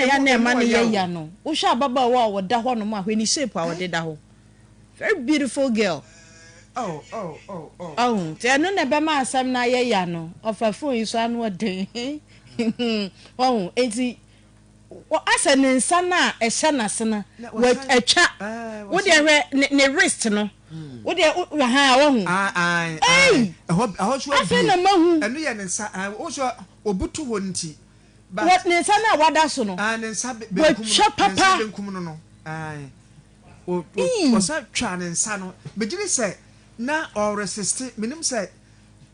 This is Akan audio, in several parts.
na ɛyɛ Emu na emu ɛma no ɔya yɛ o. Ya no. Wohwɛ ababaawa a wɔda hɔnom a, hwɛ ne shape a ɔde da hɔ. Very beautiful girl. Oh. Ɔho nti ɛno na ɛbɛma asɛm no ayɛ ya no. Ɔfa phone yi so ano ɔden. Ɔho nti asɛ ne nsa no a ɛhyɛ n'ase no Na wɔsan atwa. Ɛɛ Wo deɛ wɔsan hwɛ ne wrist no. Wo deɛ ha wɔho. Ah, ae ae Ei! ɛhɔ so Afei abie. na mahu. Ɛno yɛ ne nsa, ae, wo so obutu hɔ nti, but Wɔ ne nsa no a wada so no. Ah, ne nsa benkum no Watwa ne nsa papa. benkum no, ae, o o Ii. ɔsan twa ne nsa no. Megye di sɛ na ɔresiste, menim sɛ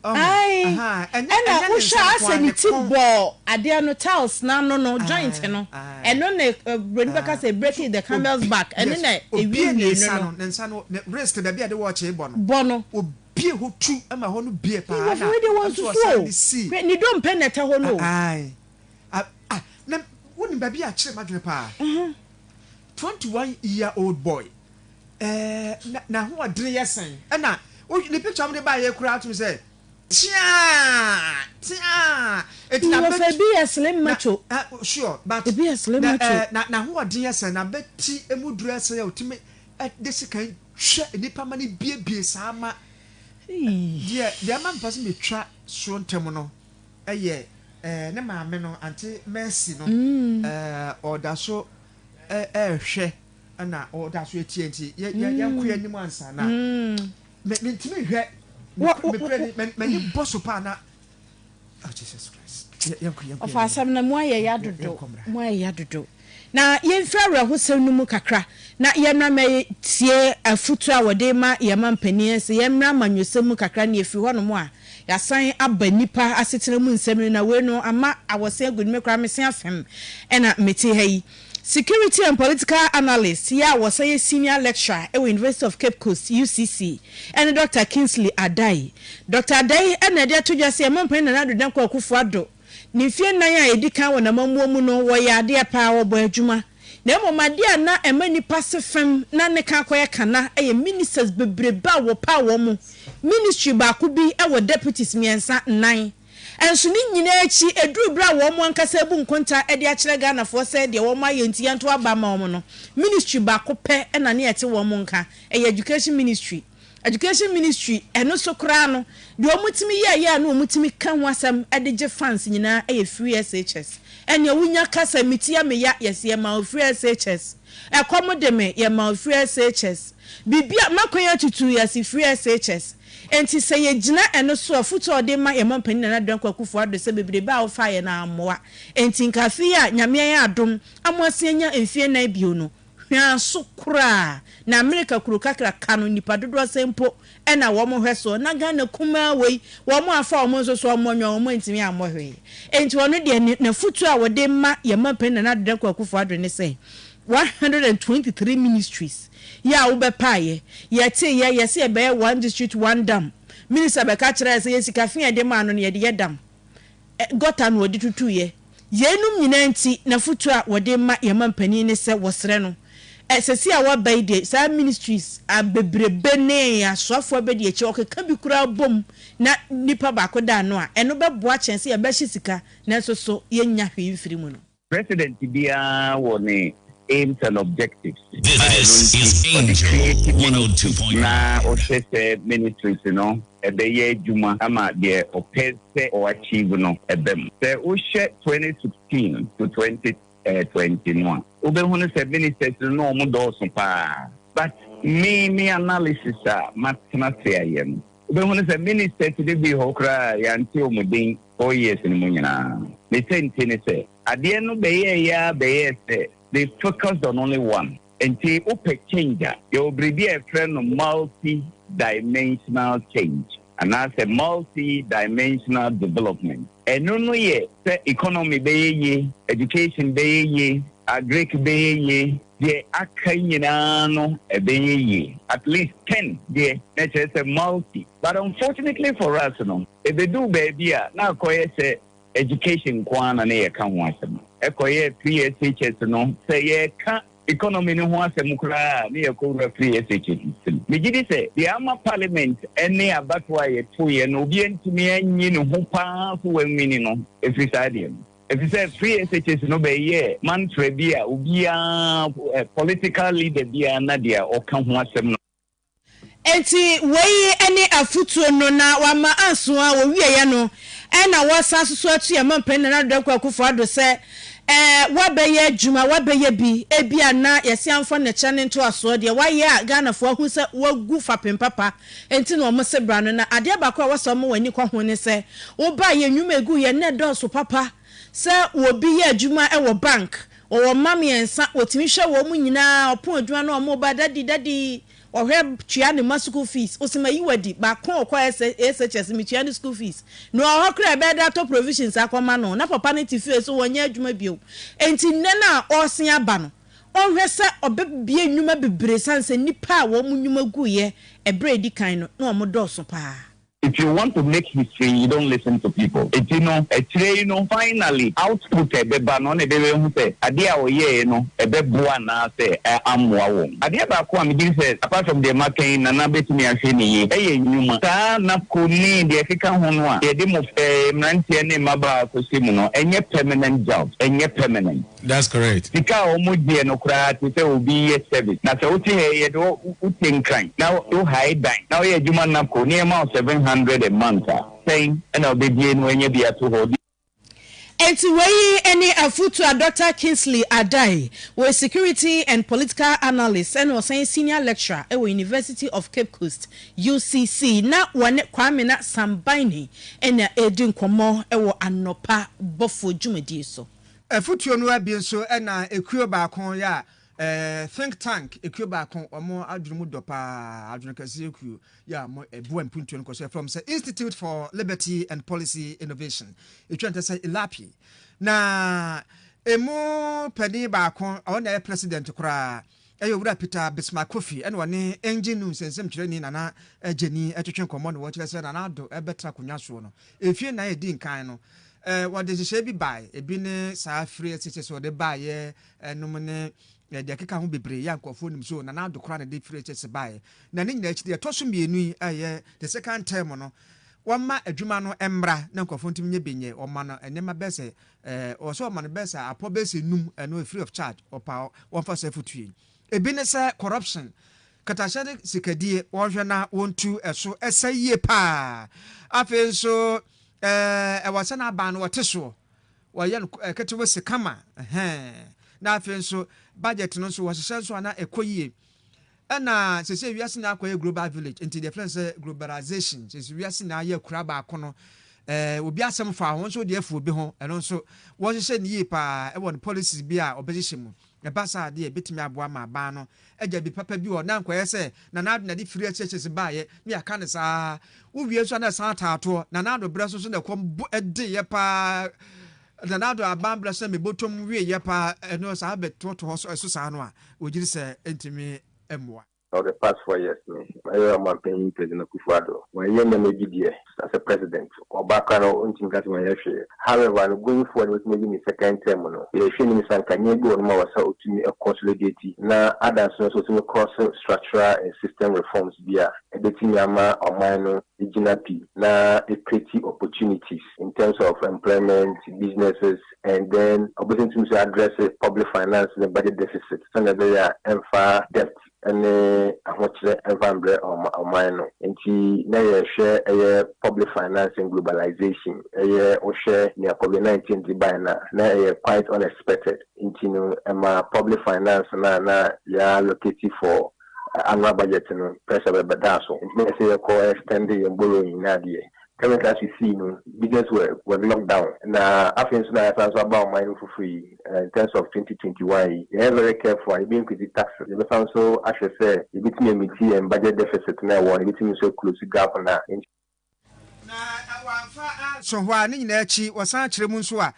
ɔho Ae, aha, ɛnyɛ ɛna ɛnyɛ ne wohwɛ nsa a nko asɛ ara, ne ne ti kɔn. bɔɔ adeɛ no, tiles n'ano no, joint no, ɛno na buroni bɛka sɛ breaking the camel's Obi back, ɛno na obie ne ɛwiewie nsa no no, ne nsa no, ne wrist, baabi a yɛde wɔɔkye bɔ no. Bɔ no. Obie hɔ tu ma hɔ no bie paa Wɔfo na wei deɛ wɔn ɛm sɛ susu ɔsan o. de sii. Hwɛ ne dompe na ɛtɛ hɔ no o. Ae, ah, na wonim baabi a kyerɛ m'adwene paa? 21 year old boy, ɛɛ, na n'ahoɔdene yɛ sɛn? Ɛna ne picture a wɔde baeɛ koraa tumi sɛ tiaa tiaa, eti na Wɔfa bɛ ebi yɛ slim na macho. Sure, but Ebi yɛ slim na macho. Na n'ahoɔden yɛ sɛn na bɛti emu duru ɛsɛn a otumi de sekan twa nipa ma ne biebie saa ma deɛ ɛma mpa sɛ metwa so ntɛm no ɛyɛ ne maame no, Auntie Mercy no, ɔda so ɛɛhwɛ ɛna ɔda so etie, nti yɛ yɛ yɛnkɔ yɛn anim ansa na me mentumi nhwɛ mekura ni m'ani bɔ so paa na, oh Jesus Christ, yɛnkɔ, yɛnkɔ. Ɔfa asɛm no mu ayɛ ya dodo, mu ayɛ ya dodo. Na yɛmfiri awerɛhosɛm no mu kakra na yɛmmra mɛtie afotu a wɔde ma yɛn mampanin, sɛ yɛmmra amanyɔsɛm mu kakra na yɛfiri hɔnom a, yɛasan aba nnipa asetena mu nsɛm no. Na wei no ama awɔse agu no, me koraa mese afem ɛna mete ha yi. Security and political analyst yi a wɔsan yɛ senior lecturer wɔ University of Cape Coast, UCC, ne Dr. Kingsley Adai. Dr. Adai na ɛde ato dwa sɛ yɛn mampanin Nana Addo Dankwa Akufo-Addo ne mfeɛ 4 a ɛdi kan wɔ n'amammuo mu no, wɔyɛ adeɛ paa, wɔbɔ adwuma. Na mmom adeɛ a na ɛma nnipa se fam na ne ka akɔyɛ kana yɛ ministers bebrebe a wɔpaw wɔn. Ministry baako bi wɔ deputies mmiɛnsa, nnan. Nso ne nyinaa akyi, ɛduru berɛ a wɔn ankasa abu nkonta de akyerɛ Ghanafoɔ sɛ deɛ wɔn ayɛ nti yɛnto aba mma wɔn no, ministry baako pɛ na ne ɛte wɔn nka, ɛyɛ Education Ministry. Education Ministry, ɛno so koraa no, deɛ wɔtumi yɛeɛ a na wɔtumi ka ho asɛm de gye funds nyinaa yɛ free SHS. Ɛnneɛ wonya ka sɛ metia me ya, yɛse yɛma wo free SHS. Ɛkɔm de me, yɛma wo free SHS. Biribi a, m'akwan atutu, yɛse free SHS. Enti sɛ yɛgyina ɛno so a, afotu a ɔde ma yɛn mampanin Nana Dankwa Akufo-Addo sɛ bebrebe a wofaeɛ no ammoa. Enti nka afe yi a Nyame ayɛ adom ama asan anya mfeɛ nnan bio no, hwaa so koraa. Na Amerika kuro kakraka no nnipa dodoɔ sɛn mpo na wɔn hwɛ soɔ? Na Ghana kumaa wei, wɔn afa wɔn nso so wɔn nwɔn, wɔn antumi ammɔ hwee. Enti ɔno deɛ ne n'afotuo a ɔde ma yɛn mampanin Nana Addo Dankwa Akufo-Addo ne sɛ, 123 ministries yɛ a wobɛpaeɛ, yɛteeɛ, yɛse yɛbɛyɛ one district one dam, minister bɛka kyerɛɛ sɛ yɛ sika fi a yɛde maa no no yɛde yɛ dam, gɔta na wɔde tutuiɛ. Yeinom nyinaa nti n'afotuo a wɔde ma yɛn mampanin ne sɛ wɔsrɛ no, sɛsi a waba yi deɛ saa ministries a bebrebe ne asoafoɔ abɛdi akyire ɔkeka bi koraa bom na nipa baako da ano a, ɛno bɛboa kyɛn sɛ yɛbɛhye sika nanso so yɛnnya hwee mfiri mu no. President biara wɔ ne aims and objectives a ɛno This nti is ɔde Angel create ministries 102.9. na ɔhwɛ sɛ ministries no ɛbɛyɛ adwuma ama deɛ ɔpɛ sɛ ɔ achieve no ɛba mu. Sɛ wohwɛ 2016 to 2020 no a, wobɛhunu sɛ ministers no na wɔn dɔɔso paa, but me analysis a matena ase ayɛ no, wobɛhunu sɛ ministers no bi hɔ koraa a yɛante wɔn din 4 years no mu nyinaa. Ne sɛ nti ne sɛ adeɛ no bɛyɛɛ yɛ a bɛyɛɛ sɛ they focused on only one. Nti wopɛ change a, yɛwɔ biribi a yɛfrɛ no multi dimensional change anaasɛ multi dimensional development. Ɛno no yɛ sɛ economy bɛyɛ yie, education bɛyɛ yie, agric bɛyɛ yie, deɛ aka nyinaa no ɛbɛyɛ yie, at least 10 deɛ na kyerɛ sɛ multi. But unfortunately for us no, ɛbɛduu baabi a na akɔyɛ sɛ education nko ara na ne yɛka ho asɛm. Ɛkɔyɛ free SHS no, sɛ yɛka economy no ho asɛm koraa ne yɛkɔwura free SHS mu. Megye di sɛ deɛ ama parliament ne abatoɔ a yɛtoeɛ no obi antumi anyi ne ho paa so wanwini no ɛfiri saa deɛ no. Efisɛ free SHS no bɛyɛɛ mantra bi a obiara, political leader biara na deɛ ɔka ho asɛm no. Enti wei ne afotuo no na wama anso a wɔwieɛ no na wɔsan nso so atu yɛn mampanin Nana Addo Dankwa Akufo Addo sɛ ɛɛ wabɛyɛ adwuma wabɛyɛ bi ebia na yɛse amfa nnɛkyerɛ ne ntoasoɔ deɛ wayɛ a Ghanafoɔ ahu sɛ wagu fapem papa nti na wɔn se bra no na adeɛ baako a ɛwɔ sɛ wɔma wɔn ani kɔ ho ne sɛ wobaeɛ nnwuma ɛguiɛ na ɛdɔɔso papa sɛ obi yɛ adwuma wɔ bank wɔwɔ mma mmiɛnsa wɔtumi hwɛ wɔn nyinaa ɔpon adwuma na wɔn ba daddy daddy Ɔhwɛ tua ne mma sukuu fees. Ose mayi wo adi. Baako a ɔkɔ SHS metua ne school fees. Nea ɔwɔ hɔ koraa ɛbɛyɛ dɛ atɔ provisions akɔma no. Na papa no te fie so wɔnyɛ adwuma bio. Enti nnɛ no a ɔresen aba no, ɔnhwɛ sɛ ɔbɛbue nnwuma bebree sane sɛ nnipa a wɔn nnwuma guiɛ ɛberɛ a ɛdi kan no na wɔdɔɔso paa. If you want to make history you don't listen to people enti no akyire yi no finally output a ɛbɛba no na ɛbɛbɛhu sɛ adeɛ a ɔyɛɛe no ɛbɛboa anaa sɛ ammoa wɔn. Adeɛ baako a megye di sɛ apart from deɛ maka yi Nana bɛtumi ahwɛ no yie ɛyɛ nnwuma. Saa NAPCO ne deɛ ɛkeka ho no a yɛde mo mmeranteɛ ne mmabaa kɔhyɛ mu no ɛnyɛ permanent jobs, ɛnyɛ permanent. That's correct. Sika a wɔn gyeɛ no koraa te sɛ obi yɛ service. Na sɛ wote ha yi yɛde wo wote Nkran na wo hae dan na woyɛ adwuma NAPCO ne yɛma wo 700 a month a, sɛn na wobɛdie na woanya bi ato hɔ? Enti wei ne afotu a Dɔkta Kingsley Addai, ɔyɛ Security and Political Analyst ɛna ɔsan yɛ Senior Lecturer wɔ University of Cape Coast, UCC, na wɔne Kwamena Sambaini na ɛredi nkɔmmɔ wɔ Anɔpa Bɔfoɔ dwumadie so. Afutuo no ara bi nso na ekuo baako yɛ a think tank ekuo baako wɔn adwene mu dɔ paa adwene kɛseɛ kuo yɛ a wɔn ɛboa mpuntuo no kɔ so yɛfrɛ wɔn sɛ Institute for Liberty and Policy Innovation etwa nkyɛ sɛ ILAPI na emu panin baako ɔno na ɛyɛ president koraa ɛyɛ owura Peter Bismarck Kofi ɛna ɔne Engine News nsɛmtwerɛni Nana Agyeni ɛtwetwe nkɔmmɔ na wɔkyerɛ sɛ Nana Addo ɛbɛtena akonnwa soɔ no efie nnan a edi nkan no Wɔde nhyehyɛe bi bae, ebi ne saa afiri a ɛsɛ sɛ wɔde baeɛ nom ne deɛ ɛkeka ho bebree yɛ a nkurɔfoɔ nim so Nana Addo koraa na ɛde firi akyire baeɛ. Na ne nyinaa akyi deɛ ɛtɔ so mmienu yi a ɛyɛ the second term no, wɔmma adwuma no mmra na nkurɔfoɔ ntumi nyɛ bi nyɛ. Wɔma no nneɛma bɛyɛ sɛ ɛwɔ sɛ wɔma no bɛyɛ sɛ apɔ bɛyɛ sɛ num, ɛno free of charge, wɔpa wɔmfa saa afotuo yi. Ebi ne sɛ corruption, katahyɛ ne sikadie, wɔnhwɛ na wɔntu ɛso ɛsɛ yie paa. Afei nso Ɛɛ, ɛwɔ sɛ n'aban no wɔte soɔ, wɔyɛ no ketewa si kama, ɛhɛn. Na afei nso budget no nso wɔhyehyɛ nso a na ɛkɔ yie. Ɛna seesei wiase nyinaa akɔyɛ global village, nti deɛ yɛfrɛ no sɛ globalization, seesei wiase nyinaa yɛ akura baako no, ɛɛ obi asɛm fa ho, wo nso wode afu obi ho, ɛno nso wɔhyehyɛ no yie paa ɛwɔ no policies bi a wɔbɛhyehyɛ mu. Ɛba saa a, deɛ ɛbɛtumi aboa ma aban no agya bi papa bi wɔ hɔ na ankɔyɛ sɛ Nana Addo na ɛde firi akyiriakyiri so baeɛ na yɛaka no saa ara. Wowie nso a na ɛsan taa toɔ. Nana Addo berɛ so nso na ɛkɔm bo deeɛ pa ara. Nana Addo aban berɛ so na mebotom weeɛ pa ara. Ɛno saa bɛtoɔtoɔ hɔ so saa no a, wɔgye di sɛ ɛntumi mmoa. For the past 4 years no, ɔyɛ ɔmanpanyin President Akufo-Addo. Wayɛ nneɛma bi deɛ as a president. Ɔba koraa no, ɔntumi nka sɛ wanyɛ hwee. However no, going forward no, watumi adi ne second term no, yɛhwɛ anim sɛ anka nneɛma bi wɔ hɔnom a ɛwɔ sɛ ɔtumi consolidate na ada nso no sɛ ɔtumi cross structural and system reforms bi a ɛbɛtumi ama ɔman no agyina pi na ɛcreate opportunities in terms of employment, businesses and then ɔbɛtumi nso address public finance ne budget deficit sɛnea ɛbɛyɛ a ɛmfa debt ne ahokyerɛ mfa mbrɛ ɔman no. Nti na yɛhwɛ ɛyɛ public finance and globalization, ɛyɛ wohwɛ nea COVID 19 de bae no a, na ɛyɛ quite unexpected. Nti no ɛma public finance no a na yɛ allocate for annual budget no pressure bɛdaa so. Nti na ɛsɛ yɛkɔ extend yɛn borrowing ne adeɛ. Currently as we see no, business were locked down. Na afei nso na yɛasan nso aba ɔman no foforɔ yi in terms of 2021 yi. Yɛyɛ very careful a yɛbɛ increase taxes. Yɛbɛsan nso ahwɛ sɛ yɛbɛtumi ameet yɛn budget deficit na ɛwɔ no, yɛbɛtumi nso close gap no a. Na wɔamfa anso hɔ a, ne nyinaa akyi wɔsan kyerɛ mu nso a,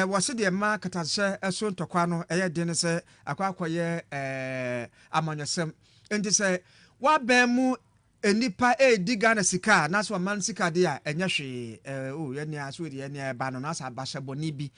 wɔse deɛ ɛma katahyɛ so ntɔkwa no yɛ den ne sɛ akɔ akɔyɛ amanyɔsɛm. Enti sɛ woabɛn mu nnipa redi Ghana sika a, anaasɛ ɔman sika deɛ a, ɛnyɛ hwee. Eh, oh, yɛn nea so deɛ nea ɛba no, na asɛ abahyɛ bɔne bi.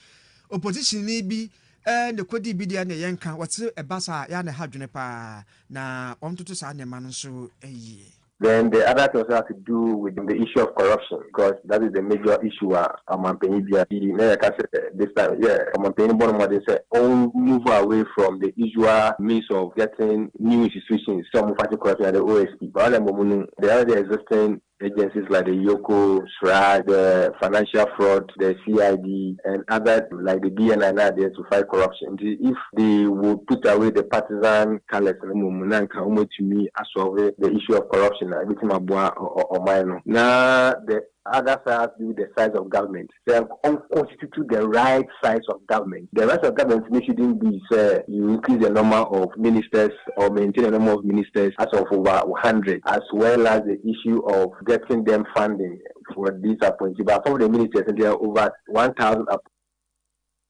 Oppositionni bi eh, na ɛkɔdii bi deɛ na yɛnka, wɔte ɛba saa a, yɛ a na ɛha dwene paa, na wɔntoto saa nneɛma no nso yie. Then the other thing also has to do with the issue of corruption because that is the major issue a ɔmanpanyin biara yi na yɛka sɛ this time yeah ɔmanpanyin bɔ no mmɔden sɛ ɔn move away from the usual means of getting new institutions sɛ ɔmo fight corruption like the OSP but ɔna mmom no the already existing agencies like the EOCO, SRAG, the Financial Fraud, the CID, and other like the BNI now there to fight corruption. Nti if they would put away the partisan colours no mmom na nka wɔatumi asolve the issue of corruption a ebetumi aboa ɔman no. Na the other side has to do with the size of government. Sɛ ɔnconstitute the right size of government. The right of government no shouldn't be sɛ you increase the number of ministers or maintain the number of ministers as of over 100 as well as the issue of getting them funding for these appointees. But some of the ministers there are over 1,000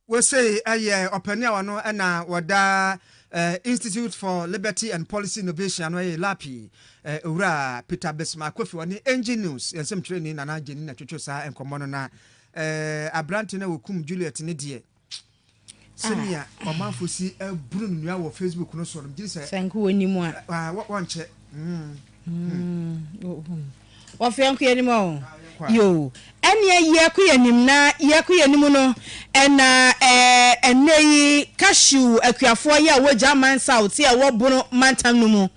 Wosei yɛ ɔpanin a ɔno na ɔda Institute for Liberty and Policy Innovation ano yɛ LAPI, Owura Peter Bismarck Kofi. Ɔne Engine News yɛn nsɛmtwerɛni Nana Gyeni na twetwe saa nkɔmmɔ no. Na aberante no a wɔkum Juliet no deɛ, sɛnea ɔmanfo si bunu no nnua wɔ Facebook no so no, megye di sɛ Sɛ nka wɔnim a. Wɔnkyɛ. Wɔfrɛ nko yɛnim ɔ. Yoo, ɛneɛ yɛko yɛnim na yɛko yɛnim no ɛna ɛnɛ yi cashew akuafoɔ yi a wɔ German South yi a ɛwɔ Bono mantam no mu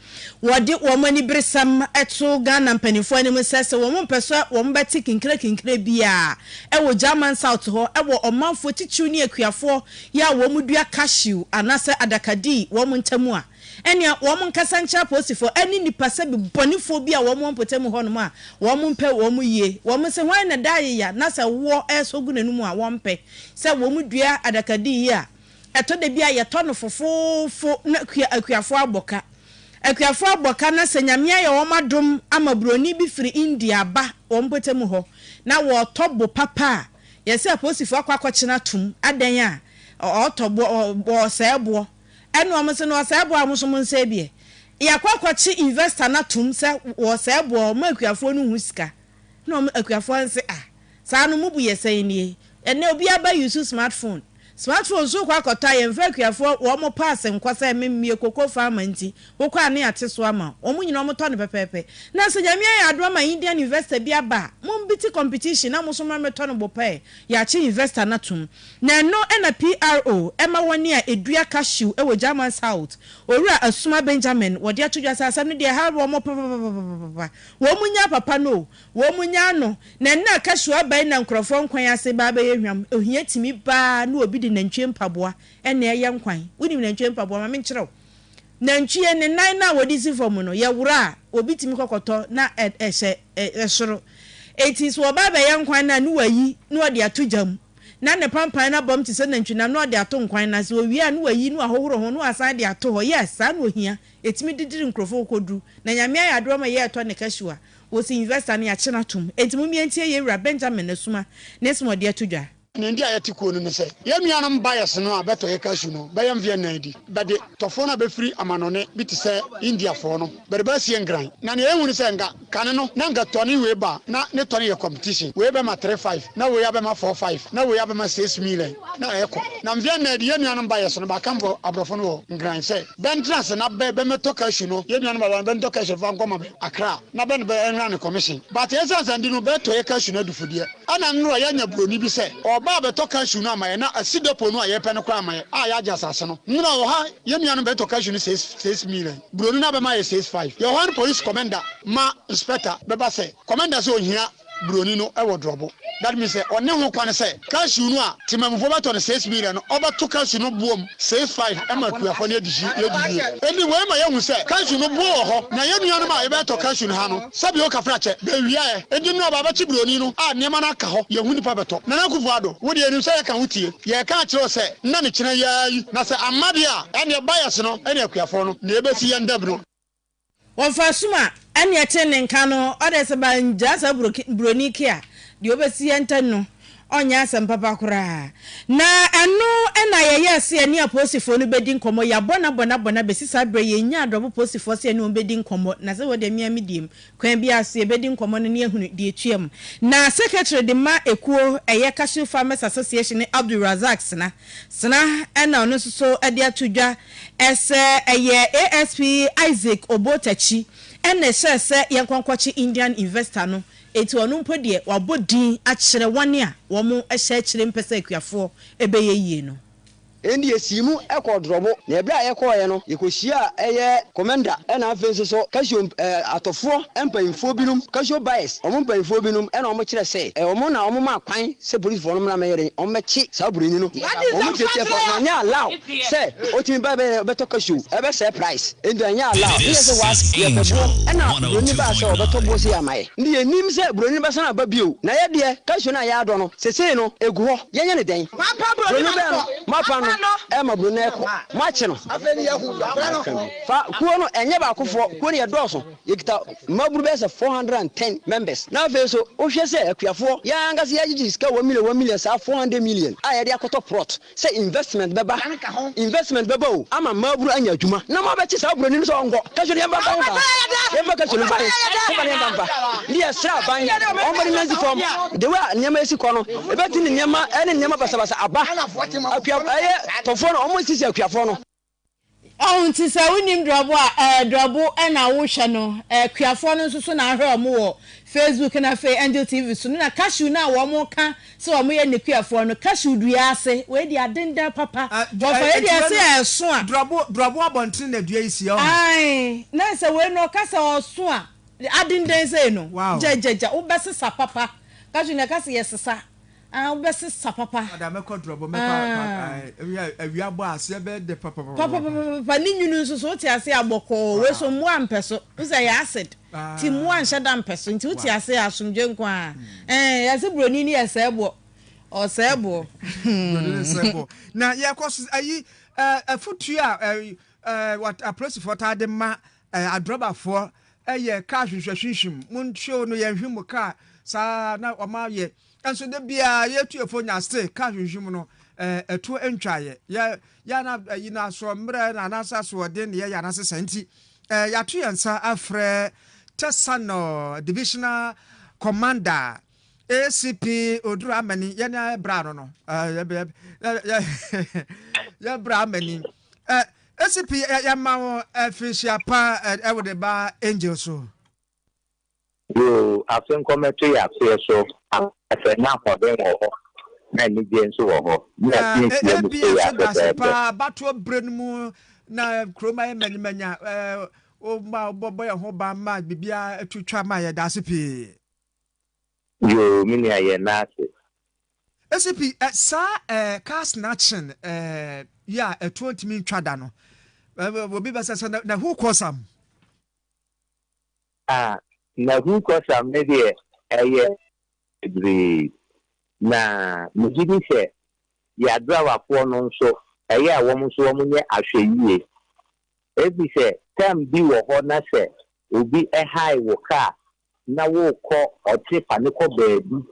wɔde wɔn aniberesɛm to Ghana mpanimfoɔ anim sɛ sɛ wɔn mpɛ sɛ wɔn bɛte kinkire kinkire biara ɛwɔ German South hɔ ɛwɔ ɔmanfoɔ titiriw ne akuafoɔ yi a wɔn dua cashew anaasɛ adakadii wɔn ntam a Ɛnneɛ wɔn nkasa nkyerɛ apolisifoɔ ne nnipa sɛbi bɔnefoɔ bi a wɔn wɔ mpɔtam hɔnom a wɔn mpɛ wɔn yie. Wɔn se, Hwan na da ayeya na sɛ woɔ resɔ gu n'anomu a wɔmpɛ sɛ wɔn dua adakadii yi a ɛtɔ da bi a yɛtɔ no fofoofo na kua akuafoɔ abɔ ka. Akuafoɔ abɔ ka na sɛ Nyame ayɛ wɔn adom ama buroni bi firi India aba wɔn mpɔtam hɔ na wɔretɔ bo papa a yɛse apolisifoɔ akɔ akɔkyene atom adɛn a ɔretɔ boɔ ɔresɛe boɔ. Ɛna ɔmo se no ɔsɛe boɔ a ɔmo nso mo nsɛe biɛ. Yɛakɔ akɔkye investor no atom sɛ wɔsɛe boɔ ɔma akuafoɔ no hu sika. Ɛna ɔmo akuafoɔ no se ah saa no mo bu yɛ sɛn nie. Ɛnɛ obiara ba use smart phone. Smart phone nso wokɔ akɔtɔ a yɛnfa akuafoɔ wɔn pass nkɔ sɛ me meyɛ cocoa farmer nti wokɔ a ne yɛate so ama wo. Wɔn nyinaa wɔtɔ no pɛpɛɛpɛ. Na sɛ Nyame ayɛ adom ama Indian investor bi aba a mo mbiti competition na mo nso mommra mmɛtɔ no bo pɛɛ. Yɛakye investor no atom. Na ɛno na PRO ma wɔn a edua cashew wɔ German South, Owura Asuma Benjamin, wɔde ato dwa sɛ asɛm no deɛ ɛha wɔn papapapapapa. Wɔn nyaa papa no o, wɔn nyaa no. Na ɛnnɛ a cashew aba yi na nkurɔfoɔ nkwan ase ba abɛyɛ hwam. Ohia tumi ba ara na obi de nantwie mpaboa na ɛyɛ nkwan. Wonim nantwie mpaboa? Ma menkyerɛ wo. Nantwie, ne nan no a wɔde si fam no, yɛworo a, obi tumi kɔ kɔtɔ na ɛhyɛ soro. Enti sɛ wɔba abɛyɛ nkwan no a, na wayi na ɔde ato gya mu. Na ne pampan no abam te sɛ nantwinam na ɔde ato nkwan no ase. Owie a, na wayi na wahohoro ho na wasan de ato hɔ. Yes, saa na ohia. Ɛtumi de diri nkurɔfoɔ kɔduru. Na Nyame ayɛ adom ama yɛretɔ ne cashew a, wɔsi investor no yɛakye no atom. Enti mommie ntie yɛn wura Benjamin Asuma ne nsɛm a ɔde ato dwa. Nea nti a yɛte kuo no ne sɛ, yɛn nuanom buyers no a bɛtɔ yɛ cashew no bɛyɛ mfeɛ nnan di, bɛde tɔfoɔ no a bɛfiri amanɔne bi te sɛ Indiafoɔ no, bɛde ba asie Nkran. Na nea yɛhu ne sɛ, nka kane no na nka tɔne wei ba a, na ne tɔne yɛ competition, wei bɛma three five, na wei abɛma four five, na wei abɛma six million, na ɛrekɔ. Na mfeɛ nnan di, yɛn nuanom buyers no bɛakamfo aborɔfo no wɔ Nkran sɛ, bɛntena ase na bɛ bɛmɛtɔ cashew no, yɛn nuanom abaa no bɛntɔ cashew mfa nkɔma bɛ Accra, na bɛ ne bɛ nra no commission. But ɛsiane sɛ nti no, bɛtɔ yɛ cashew no adufudeɛ. Ɛna nnora yɛanya buroni bi sɛ ɔreba abɛtɔ cashew no ama yɛn na asi depot no a yɛpɛ no koraa ama yɛn a yɛagye asase no. Nnora wɔ ha yɛn nuanom bɛtɔ cashew no 6 million, buroni no abɛma yɛ 6 5. Yɛwɔ hɔ no police commander ma inspector bɛba sɛ commander sɛ ɔhia buroni no wɔ drɔbo. That means sɛ ɔne ho kwan sɛ cashew no a temamufoɔ bɛtɔ no 6 million no ɔbɛto cashew no boɔ mu 6 5 ma akuafoɔ no adi yie. Enti wei ma yɛhu sɛ cashew no boɔ wɔ hɔ na yɛn nuanom a yɛbɛtɔ cashew no ha no Sɛbi o kafra kyɛ, bɛwia ɛ. Enti nnora ba bɛkye broni no a nneɛma no aka hɔ, yɛhu nipa bɛtɔ. Nana Akufo Addo, wo deɛ yɛnim sɛ yɛka wo tie. Yɛreka akyerɛ wo sɛ nna ne kyena yi ara yi, na sɛ amma deɛ a, ɛnneɛ buyers no ne akuafoɔ no na ɛbɛsi yɛn dam no. Wɔfa sum a ɛne ɛte ne nka no, ɔdɛ sɛ bangyaa saa broni ke a, deɛ ɔbɛsi yɛn ntam no, ɔnyɛ asɛm papa koraa. Na ɛno na yɛyɛɛ sɛ yɛne apolisifoɔ no bɛdi nkɔmmɔ. Yɛabɔ no abɔ no abɔ no abɛsi saa berɛ yi, yɛnnya adɔbo polisifoɔ sɛ yɛne wɔn bɛdi nkɔmmɔ. Na sɛ wɔ deɛ me ara me deɛ mu, kwan biara so yɛbɛdi nkɔmmɔ no na yɛahunu deɛ ɛtua mu. Na secretary de ma ekuo ɛyɛ Cashew Farmers Association ne Abdul Razak Sena. Sena na ɔno nso so de ato dwa sɛ ɛyɛ ASP Isaac Obotakyi. na ɛhyɛɛ sɛ yɛnkɔ nkɔkye Indian investor no, enti ɔno mpo deɛ wabɔ din akyerɛ wɔn a wɔhyɛ akyire mpɛ sɛ akuafoɔ bɛyɛ yie no. Enti yɛsii mu kɔɔ Drɔbo, na ɛberɛ a yɛkɔeɛ no, yɛkɔhyiaa ɛyɛ kɔmɛnda ɛna afei nso so Casio atɔfoɔ mpaninfoɔ binom, Casio buyers, wɔn mpaninfoɔ binom ɛna wɔn kyerɛ sɛ wɔn na wɔn maa kwan sɛ polisifoɔ no mmra mmɛyɛ dɛn, wɔn mmɛkye saa buroni no. Wɔn tiatia fa, na anyɛ allow sɛ ɔtumi ba bɛyɛ bɛtɔ Casio, ɛbɛsɛe price, enti anyɛ allow. Ne yɛ sɛ what, yɛpɛ boɔ, ɛna buroni baa sɛ ɔbɛtɔ boɔ sei ama yɛ. Nti yɛnnim sɛ buroni no bɛsan aba bio, na yɛ deɛ Casio no a yɛadɔ no sesei no ɛgu hɔ. Yɛnyɛ no dɛn? Buroni bɛn no? Moapa no ɛma buroni no ɛkɔ. Moakye no. Fa kuo no ɛnyɛ baakofoɔ, kuo no yɛdɔɔso. Yɛkita mmabunu bɛyɛ sɛ 410 members. Na afei nso wohwɛ sɛ akuafoɔ, yɛn ankasa yɛagyegye sika one million, one million, saa 400 million a yɛde akɔtɔ plot sɛ investment bɛba, investment bɛba o, ama mmaabunu anya adwuma. Na moabɛkye saa buroni no sɛ ɔnkɔ. Cashew no yɛmfa mfa he fa? Yɛmfa cashew no mfa he? Momfa no yɛmfa mfa. Nti yɛsrɛ aban, ɔmfa no nansi fam. The way a nneɛma esi kɔ no, ebetumi de nneɛma ne nneɛma basabasa aba. Akua, ɛyɛ tɔfoɔ no, wɔn nsisi akuafoɔ no. Ɔho nti sɛ wonim drɔbo a ɛɛ drɔbo na wohwɛ no ɛɛ kuafoɔ no nso so na ahwɛ wɔn wɔ Facebook na afei Angel TV so no na cashew no a wɔn ka sɛ wɔn yɛ ne kuafoɔ no cashew dua ase wei deɛ adendan papa wɔfa wei deɛ ɛsɛ ɛso a. Drɔbo drɔbo abɔntene na dua yi si ɔho. Ae na sɛ wei no ɔka sɛ ɔso a adendan sei no gyagyagya wobɛsesa papa cashew no ɛka sɛ yɛsesa. Ah wobɛsesa papa. Ɔda mɛkɔ drɔbo mɛkɔ ah. Awia bɔ aseɛ bɛyɛ dɛ papapapa. Papapapa ne nwunu nso so wote ase a bɔkɔɔ wei so mmoa mpɛ so wo sɛ ɛyɛ acid ti mmoa nhyɛ da mpɛ so nti wote ase a asomdwe nko a ɛɛ yɛse broni ne yɛ sɛɛ boɔ ɔsɛɛ boɔ. Broni ne sɛɛ boɔ na yɛkɔ so ayi afutuo a apolisifoɔ taa de ma adrɔbafoɔ yɛ kaa hwehwɛhwehwim mo nhwɛ no yɛnhwɛ mu kaa saa na wɔn ayɛ Nso da biara yɛ tuefo nya ste ka hwehwem no ɛtoɔ ntwaeɛ. Yɛ yɛ na ayi no asoɔmmerɛ na anaasɛ asoɔden na yɛyɛ anaasɛ saa nti yɛato yɛn nsa afrɛ Tesano Divisional Commander ACP Oduro Amani yɛne bra no no yɛ bra Amani ACP yɛma wo afirinhyia pa ɛwɔ de ba Angel so. Yoo, afe nkɔmmɛto yɛ afeɛ so afɛ na ahoɔden wɔ hɔ na anigyeɛ nso wɔ hɔ. Ne Na aseɛ nsia mu ebia sei nso ara dase pɛpɛɛpɛ. paa abatoɔ berɛ no mu na kurom ayɛ manyamanya eh, woma wobɔbɔ yɛn ho ban ma biribiara to twa ma yɛ dase pii. Yoo, me nua yɛn nan ase. ACP, eh, saa eh, car snatching eh, yi a ɛtoɔ ntumi ntwa da no, eh, obi bɛsɛ sɛ na, na who cause am? Ah n'ahukɔsɛm no deɛ ɛyɛ bebree na megye di sɛ yɛadrawafoɔ no nso ɛyɛ a wɔn nso wɔn nyɛ ahwɛyie efisɛ term bi wɔ hɔ na sɛ obi hae wo car na worekɔ ɔte fa no kɔ baabi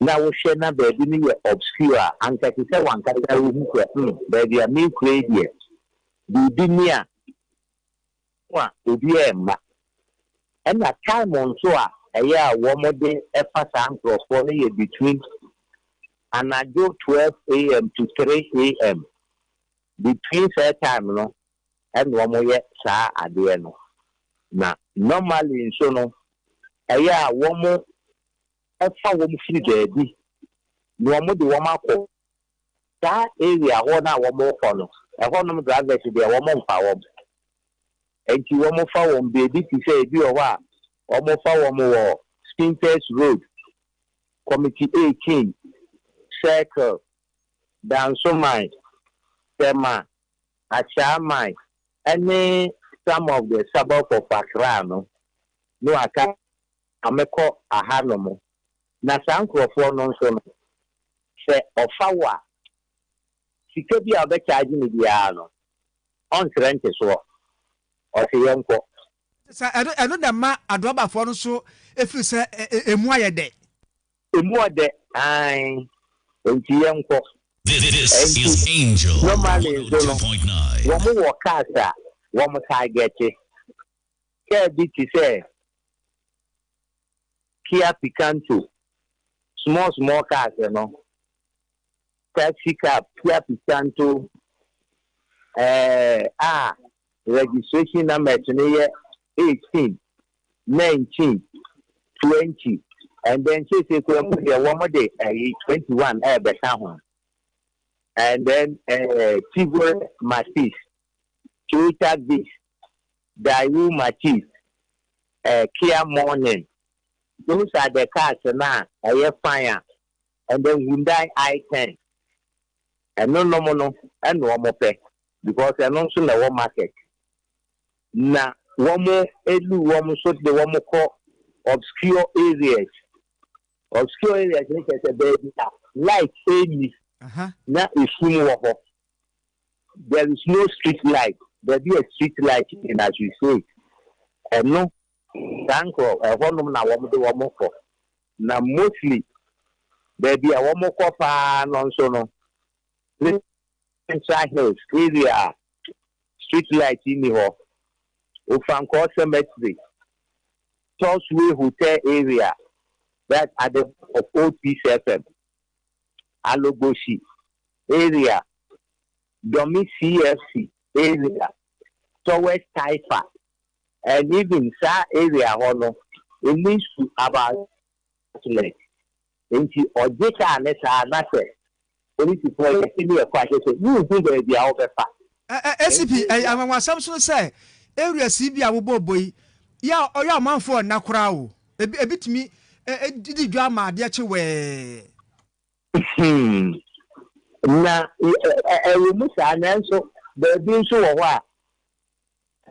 na wohwɛ na baabi no yɛ obscure a anka ɛte sɛ wankasa wohu sɛ hmm baabi a merekura yi deɛ biribi ni a ho a obiara mma. Ɛna time nso a ɛyɛ a wɔn de fa saa nkorɔfoɔ no yɛ between anadwo 12 AM to 3 AM. Between saa time no ɛna wɔn yɛ saa adeɛ no. Na normally nso no ɛyɛ a wɔn fa wɔn firi baabi na wɔn de wɔn akɔ Saa area hɔ no a wɔn kɔ no, ɛhɔ nom drivers deɛ wɔn mfa wɔn. Nti wɔn fa wɔn baabi te sɛ ebi wɔ hɔ a wɔn fa wɔn wɔ Spintex Road, Committee 18, Circle, Dansoman, Tema, Ashaiman ɛne some of the suburb of Accra no na waka mekɔ aha nom. Na saa nkorɔfoɔ no nso no, sɛ ɔfa wo a, sika bi a ɔbɛ charge no biara no, ɔnsrɛ ntesoɔ. Ɔse yɛnkɔ. Sɛ ɛno ɛno na ɛma adrɔbafoɔ no nso feel sɛ ɛmu ayɛ dɛ. Ɛmu ɔdɛ, aane, enti yɛnkɔ. This Enti is Angel normally nso no, 102.9. wɔn wɔ cars a wɔn target. Car bi te sɛ Kia Picanto, small small cars no, taxi cab, Kia Picanto, eh, a registration numbers no yɛ 18. 19, 20 and then seesei koraa mu deɛ wɔn de ɛyi 21 ɛrebɛka ho and then ɛɛ Chevrolet Matiz, Toyota Vitz, Daewoo Matiz, ɛɛ Kia Morning those are the cars no a ɛyɛ fine a and then Hyundai i10 ɛno nom no ɛna wɔn pɛ because ɛno nso na ɛwɔ market. Na wɔn lu wɔn nso de wɔn kɔ obscure areas. Obscure areas no kyerɛ sɛ baabi a light nni na esum wɔ hɔ. There is no street light. Baabi a street light nni no as we say it, ɛno saa nkorɔ ɛhɔnom na wɔn de wɔn kɔ. Na mostly baabi a wɔn kɔ paa no nso no ne Central Hills area a street light nni hɔ, Ofankor Cemetery, Torsway Hotel area, that's at the back of Old Peace FM, Alogboshi area, Domi CFC area, towards Taifa, and even saa area hɔ no, it leads to about outlet. Enti ɔgye kaa no saa na sɛ polisifoɔ yɛ se ne yɛkɔ a kyerɛ sɛ wonhu baabi a wobɛfa. ACP, ɛyɛ anwanwasɛm nso sɛ areas yi bi a wobɔɔbɔ yi, yɛ a ɔyɛ amanfoɔ nna koraa o. Ebi ebi tumi di dwa ma adeɛ kye wɛɛ. Hmm. Na ɛwɔ mu saa nanso baabi nso wɔ hɔ a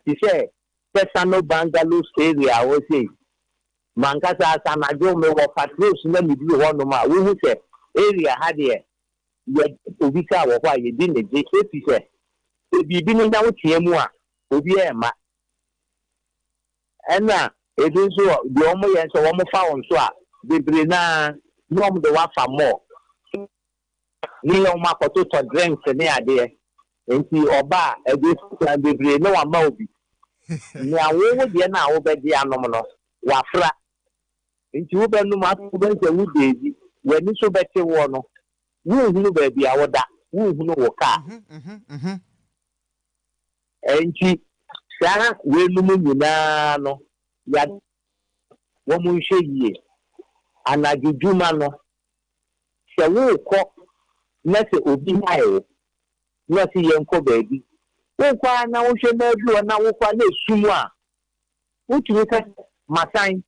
te sɛ Tesano Bungalows area hɔ sei, M'ankasa sɛ anadwo mewɔ patrols na meduru hɔnom a, wohu sɛ area ha deɛ yɛ obi car wɔ hɔ a yɛdi ne gye efisɛ sɛ biribi no nya wo tea mu a obiara mma. Ɛna ebi nso wɔ deɛ wɔyɛ nso wɔfa wo nso a bebree no ara na wɔde wo afa mall. Ne yɛ wɔn akɔtotɔ drinks ne adeɛ nti ɔba a ɛde sika bebree na wama wo bi. Nea wo wo deɛ no a wobɛgye anom no wafra nti wobɛnom afei wobɛhu sɛ wo deezi w'ani so bɛte woɔ no wonhunu baabi a woda wonhunu wo kaa. Nti saa weinom nyinaa no yɛ wɔn nhwɛ yie. Anadwo dwuma no Sɛ worekɔ na sɛ obi hae wo na ɔse yɛnkɔ baabi, wokɔ ara na wohwɛ na aduru hɔ na wokɔ a na esum a, wotumi ka sɛ, Masan.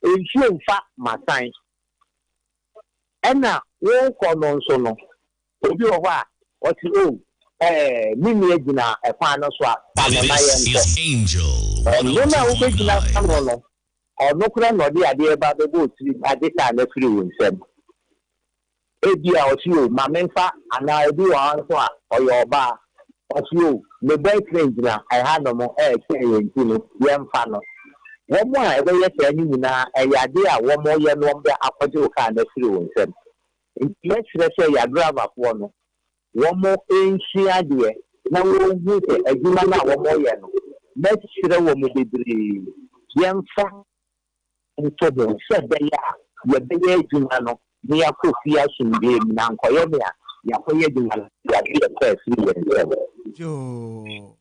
Nsuo mfa masan. Ɛna worekɔ no nso no, obi wɔ hɔ a, ɔse, Oh, ɛɛ, me nua gyina ɛkwan no so a, fa no na This yɛnkɔ. is Angel Ɔno no a wobɛgyina 102.9. fa no no, Ɔno koraa na ɔde adeɛ reba abɛbɔ wo tirim agye kaa no afiri wo nsam. Ebia ɔse o, ma memfa anaa obi wɔ ha nso a ɔyɛ ɔbaa, ɔse o, me boyfriend gyina ɛhanom retwɛn yɛn nti no, yɛmfa no. Wɔn a ɛbɛyɛ saa no nyinaa, ɛyɛ adeɛ a wɔyɛ na wɔde akɔgye wo kaa no afiri wo nsam. Nti mɛsrɛ sɛ yɛadriverfoɔ no, wɔnsua adeɛ na wɔnhu sɛ adwuma no a wɔyɛ no, mɛsrɛ wɔn bebree, yɛmfa nto ho sɛ ɛbɛyɛ a yɛbɛyɛ adwuma no na yɛakɔ fie asomdwoeɛ mu na ankɔyɛ nea yɛakɔyɛ adwuma no yɛagye yɛn kra afiri yɛn nsam. Yoo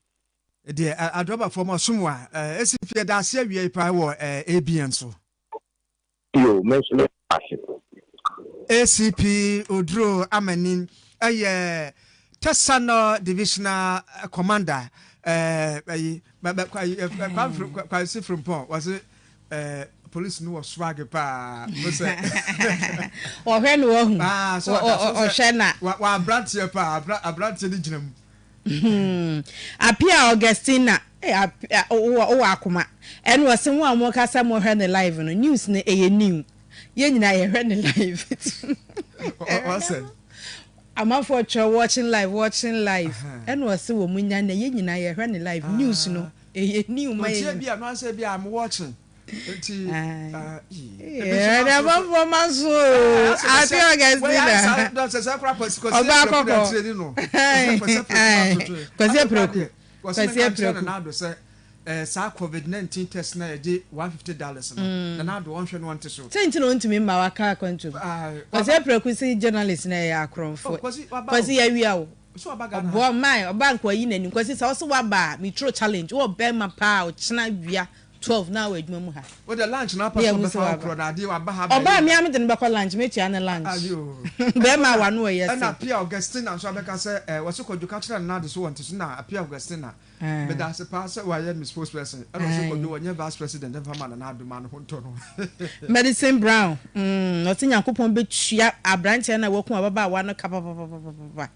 deɛ adrɔbafoɔ mo asom wa ɛsi fi ɛda ase awia yi paa wɔ ABN so. Yo, me nso meda wo ase. ACP Oduro Amanin yɛ Tesano Divisional Commander ɛyi Kwasi Frimpong wɔsi police no wɔ swag paa sɛ ɔhwɛ no wahu ɔhwɛ na wɔ abranteɛ paa abranteɛ no gyina mu. Hmm Appiah Augustina eh Appiah wowɔ wowɔ akoma. Ɛna ɔse mo a mo ka sɛ mo hwɛ no live no news no ɛyɛ new. Yɛn nyinaa yɛ hwɛ no live. Ɔsɛ. Amanfoɔ twerɛ watching live watching live ɛna ɔse wɔn nya nɛ yɛn nyinaa yɛ hwɛ no live news no ɛyɛ new ma yɛn nyinaa. Otie bi a no ansɛ bi a I'm watching. Nti ɛɛ amanfoɔ ma so o Ate Augustina. Ɔbaa kɔkɔɔ. Kwasi Apraku. Kwasi Apraku. Saa covid 19 test na yɛgye $150 no Nana Addo ɔnhwɛ no ɔnte so. Sɛ nti na ɔntumi mma waka akwantu mu. Kwasi Apraku se journalist na ɛyɛ akorɔmfoɔ. Kwasi yɛawia wo. Ɔboa man ɔba nka wayi n'anim. Kwasi sɛ wose waba a me throw challenge wowɔ bɛrima paa ɔkyena wia. 12 na wɔ adwuma mu ha. Wo de lunch na Na apɛ sɛ yɛahu sɛ ɔbɛfa wo waba. korɔ na adeɛ waba ha Ɔbaa bɛyɛ. me a mede no bɛkɔ lunch, mɛtua ne lunch. Ayo. Bɛrima a Ɛna w'ano ɔyɛ ɛna se. Apia Augustina nso abɛka sɛ eh, wɔse Kwadwo ka kyerɛ Nana Ado so wɔnte so na Apia Augustina meda ase paa sɛ wayɛ me spokesperson ɛna ɔse Kwadwo wɔnyɛ vice president mfa ma Nana Ado ma ne ho ntɔ no. Medicine Brown, mm, ɔse Nyankopɔn bɛtua abranteɛ no a wakum ababaawa no ka papapapapapa.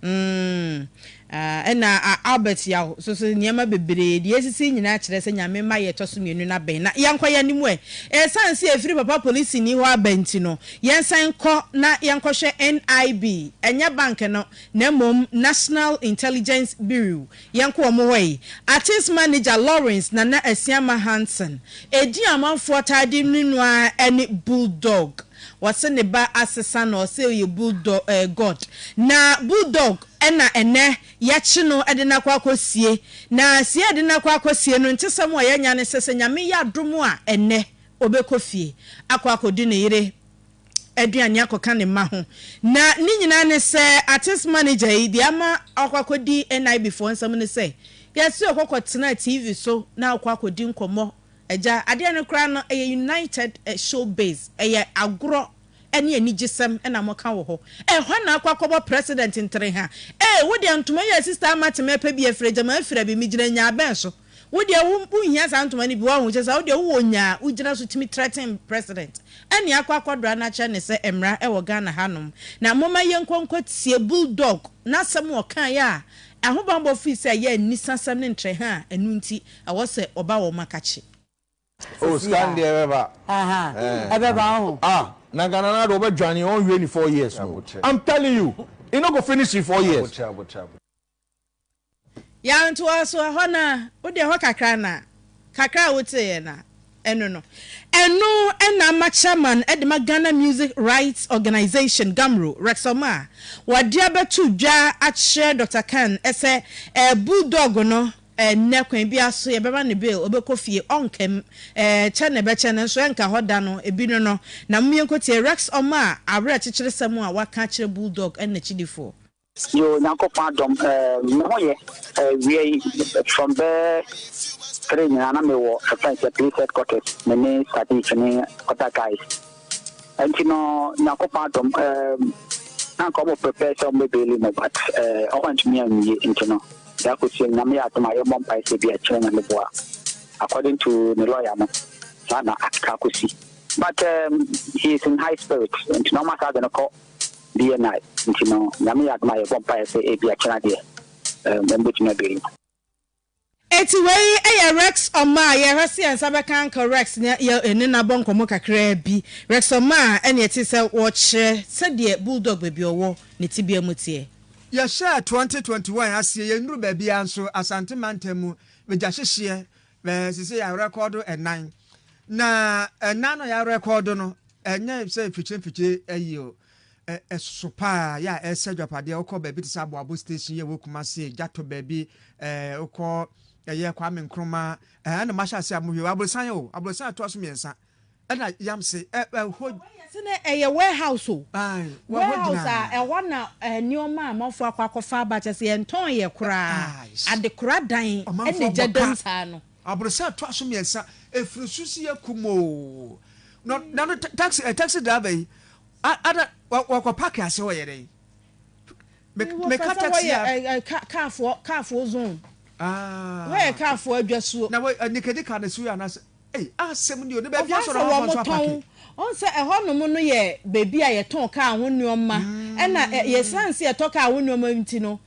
Mm, ah, ɛna ah, Albert Yaw so so nneɛma bebree deɛ esisi nyinaa kyerɛ sɛ Nyame mma yɛ ɛtɔ so mmienu no abɛn. Na yɛnkɔ yɛn anim ɛ. Ɛsiane sɛ yɛfiri papa polisini hɔ aba nti no, yɛnsan nkɔ na yɛnkɔhwɛ NIB, ɛnyɛ bank no, na mmom National Intelligence Bureau. Yɛnkɔ wɔn hɔ ɛ. Artist manager Lawrence Nana Asiamah Hanson, edin a amanfoɔ taa de ne no ara ne Bulldog. Wɔse ne ba asesa no ɔse ɔyɛ bulldog eh God na bulldog ɛna ɛnɛ yɛkye no de no akɔ akɔ sie na sie a yɛde no akɔ akɔ sie no ntesɛm a yɛanya ne sɛ sɛ Nyame yɛ adom a ɛnɛ ɔbɛkɔ fie akɔ akɔdi ne yere aduane akɔka ne mma ho na ne nyinaa ne sɛ artist manager yi deɛ ama akɔ akɔdi NIB foɔ nsam ne sɛ yɛse ɔkɔ kɔtena TV so na akɔ akɔdi nkɔmmɔ Agya, adeɛ no koraa no, ɛyɛ United Showbiz, ɛyɛ agorɔ ne anigyesɛm na moka wɔ hɔ. Ɛhɔ na akɔ akɔbɔ President ntereha. Ee, wo deɛ ntoma yi a Sister Ama te mɛpɛ bi afiri agya mafira bi, megyina nyaa bɛn so? Wo deɛ wo wonhia saa ntoma no bi, woahu, kyerɛ sɛ wo deɛ wowɔ nyaa, wogyina so tumi threaten President. Ɛne akɔ akɔdra no akyerɛ no sɛ mmara wɔ Ghana hanom. Na momma yɛnkɔ nkɔtie Bulldog n'asɛm a ɔkaeɛ a ahobammɔ firi sɛ ɛyɛ anisasɛm ne ntereha a ɛno nti Ɛwɔ sɛ ɔba wɔn akakye. Oh sika no deɛ ɛbɛba. Ɛbɛba ɔho. Ah na nka Nana Addo ɔbɛdwane ɔnwie ne 4 years no I'm telling you he no go finish in 4 years. Yaw ntoa so ɛhɔ no a wo deɛ ɛhɔ kakra na kakra a woteeɛ no a ɛno no ɛno na ama chairman de ma Ghana Music Rights Organisation, GHAMRO, Rex Omar wɔde abɛto dwa akyerɛ Doctor Khan sɛ Bulldog no Ɛnnɛ, kwan biara so yɛbɛma no bail, ɔbɛkɔ fie, ɔnka mu. Ɛɛ, kyɛ na ɛbɛkyɛ no nso ɛnka hɔ da no, ebi no no. Na mom yɛnkɔtie Rex Omar awerɛkyekyeresɛm a waka akyerɛ Bulldog ne n'akyidifoɔ. Yoo Nyankopɔn adom eh me ho yɛ eh wia yi from bɛɛ tre nyinaa na me wɔ ɛfɛn sɛ police headquarters me ne Sadiq ne other guys ɛnti no Nyankopɔn adom eh na nka ɔmo prepare sɛ ɔmo bɛ baili mo but eh ɔmo antumi anwie nti no deɛ akɔsi Nyame yɛ adom a yɛmmɔ mpae sɛ bi a kyerɛ Nyame boa according to ne lawyer no saa na aka akɔsi but um, he is in high spirit nti na ɔmo asa de no kɔ BNI nti no Nyame yɛ adom a yɛbɔ mpaeɛ sɛ ebia kyena deɛ um, wɔn bɛtumi abɛyi no. Enti wei yɛ Rex Omar, yɛhwɛ sɛ yɛn nsa bɛka Uncle Rex na yɛ ne no abɔ nkɔmmɔ kakraa bi. Rex Omar ɛna ɛte sɛ wɔkyerɛ sɛdeɛ Bulldog baabi ɔwɔ ne tebea mu teɛ. Yɛhyɛɛ 2021 aseɛ yɛnnuru baabiara nso Asante mantam mu gya hyehyeɛ seesei yɛarekɔɔdo ɛnan na ɛnan no a yɛarekɔɔdo no ɛnyɛ sɛ mfikyire mfikyire ayi o ɛsoso paa yɛ a ɛsɛ adwapadeɛ wokɔ baabi te sɛ Aboabo station yɛ wɔ Kumasi Gyato baabi wokɔ ɛyɛ Kwame Nkrumah ɛna mahyɛ ase a mohwɛ aborosan o aborosan ɛtoa so mmiɛnsa ɛna yamse ɛhɔ. Wɔyɛ sɛ ɛyɛ warehouse o warehouse a ɛhɔ na nneɛma a amanfoɔ akɔ akɔfa aba kyɛ sɛ yɛntɔn yɛ koraa adekora dan ɛna egya dam saa no. Aborosan ɛtoa so mmiɛnsa efiri so si yɛ kumoo na na taxi taxi driver yi Ada wɔkɔ park ase hɔ yɛ dɛn? Meka taxi a. Kaafoɔ kaafoɔ zone. Ah. Hɔ yɛ kaafoɔ adwasuo. Na wɔ nikadi kaa na si hɔ anaasɛ ɛy asɛm ni o ne baabi asɔ na wɔn nso apaki. Wɔn sɛ ɛhɔ nom no yɛ baabi a yɛtɔn kaa ho nneɛma ɛna yɛsan sɛ yɛtɔ kaa ho nneɛma nti no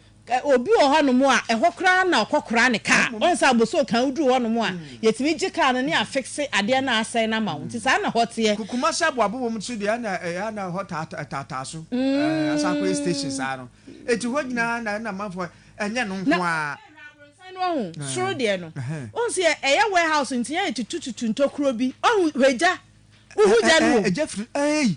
Obi wɔ hɔnom a, ɛhɔ koraa na ɔkɔkora ne kaa. Woahu sɛ Abossey kan woduru hɔnom a, yɛtumi gye kaa no ne yɛafixe adeɛ no a asɛe no ama wo. Nti saa na hɔ teɛ. Kumasi aboabo wɔ mu nso deɛ ɛna ɛyɛ a na ɛhɔ taa taataa so. Asan akɔyɛ station saa no. Enti hɔ nyinaa na ɛna amanfoɔ ɛnyɛ ɛno nko ara. Na hwɛ abrɔsan no wahu, soro deɛ no. Wohu sɛ ɛyɛ warehouse nti yɛn tutututu ntokuro bi. Wahu hwɛ gya, wohu gya no wɔ mu. Ɛgya firi ei.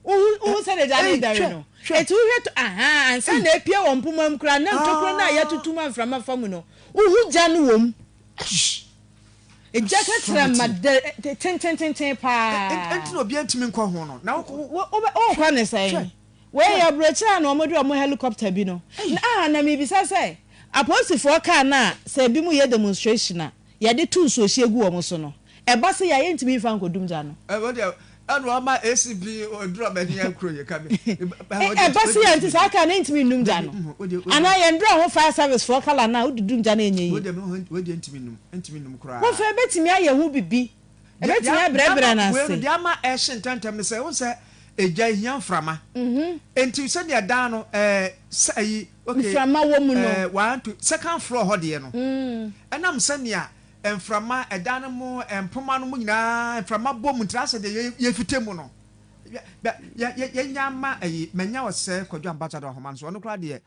Wohu wohu sɛdeɛ gya no redɛre no? Enti wohwɛ to ahaa ansa na apue wɔ mpoma mu koraa na ntokuro no a yɛatutu mu a mframa fa mu no, wohu gya no wɔ mu. Egya tɛtrɛma dɛ tentententen paa. Enti na obiara ntumi nkɔ ho no. Na wokɔ wo wokɔ ne sɛn? Wei yɛ aburokyire a na wɔde wɔn helicopter bi no. Na aha na mebisa sɛ apolisifoɔ kaa no a sɛ ebinom yɛ demonstration a yɛde to nsuohyeɛ gu wɔn so no. Ɛba sei a yɛntumi mfa nkɔdum gya no. Ɛwɔ deɛ ɛna wama ACP oduru abɛni akuro yɛ ka mi. Ɛba sei a nti saa kaa no ntumi nnum gya no. Anaa yɛn dura ho fire service foɔ kala no a wode dum gya no ɛnyɛ yie. Wei deɛ ntumi nnum, ntumi nnum koraa. Wɔfa ɛbɛtumi ayɛ ho bibi. Ɛbɛtumi abrɛbrɛ no ase. Deɛ ama ɛhye ntɛmntɛm ne sɛ, wohu sɛ egya hia mframa. Enti sɛdeɛ dan no ɛɛ sɛ ayi okay. Mframa wɔ mu no. Ɛɛ one two second floor hɔ deɛ no. Ɛnam sɛnea mframa ɛdan no mu mpoma no mu nyinaa mframa bɔ mu nti asɛ deɛ yɛfite mu no. Yɛ yɛ yɛnya ama ayi manya ɔsɛe Kwadwo Ambassador ahoma no so ɔno koraa deɛ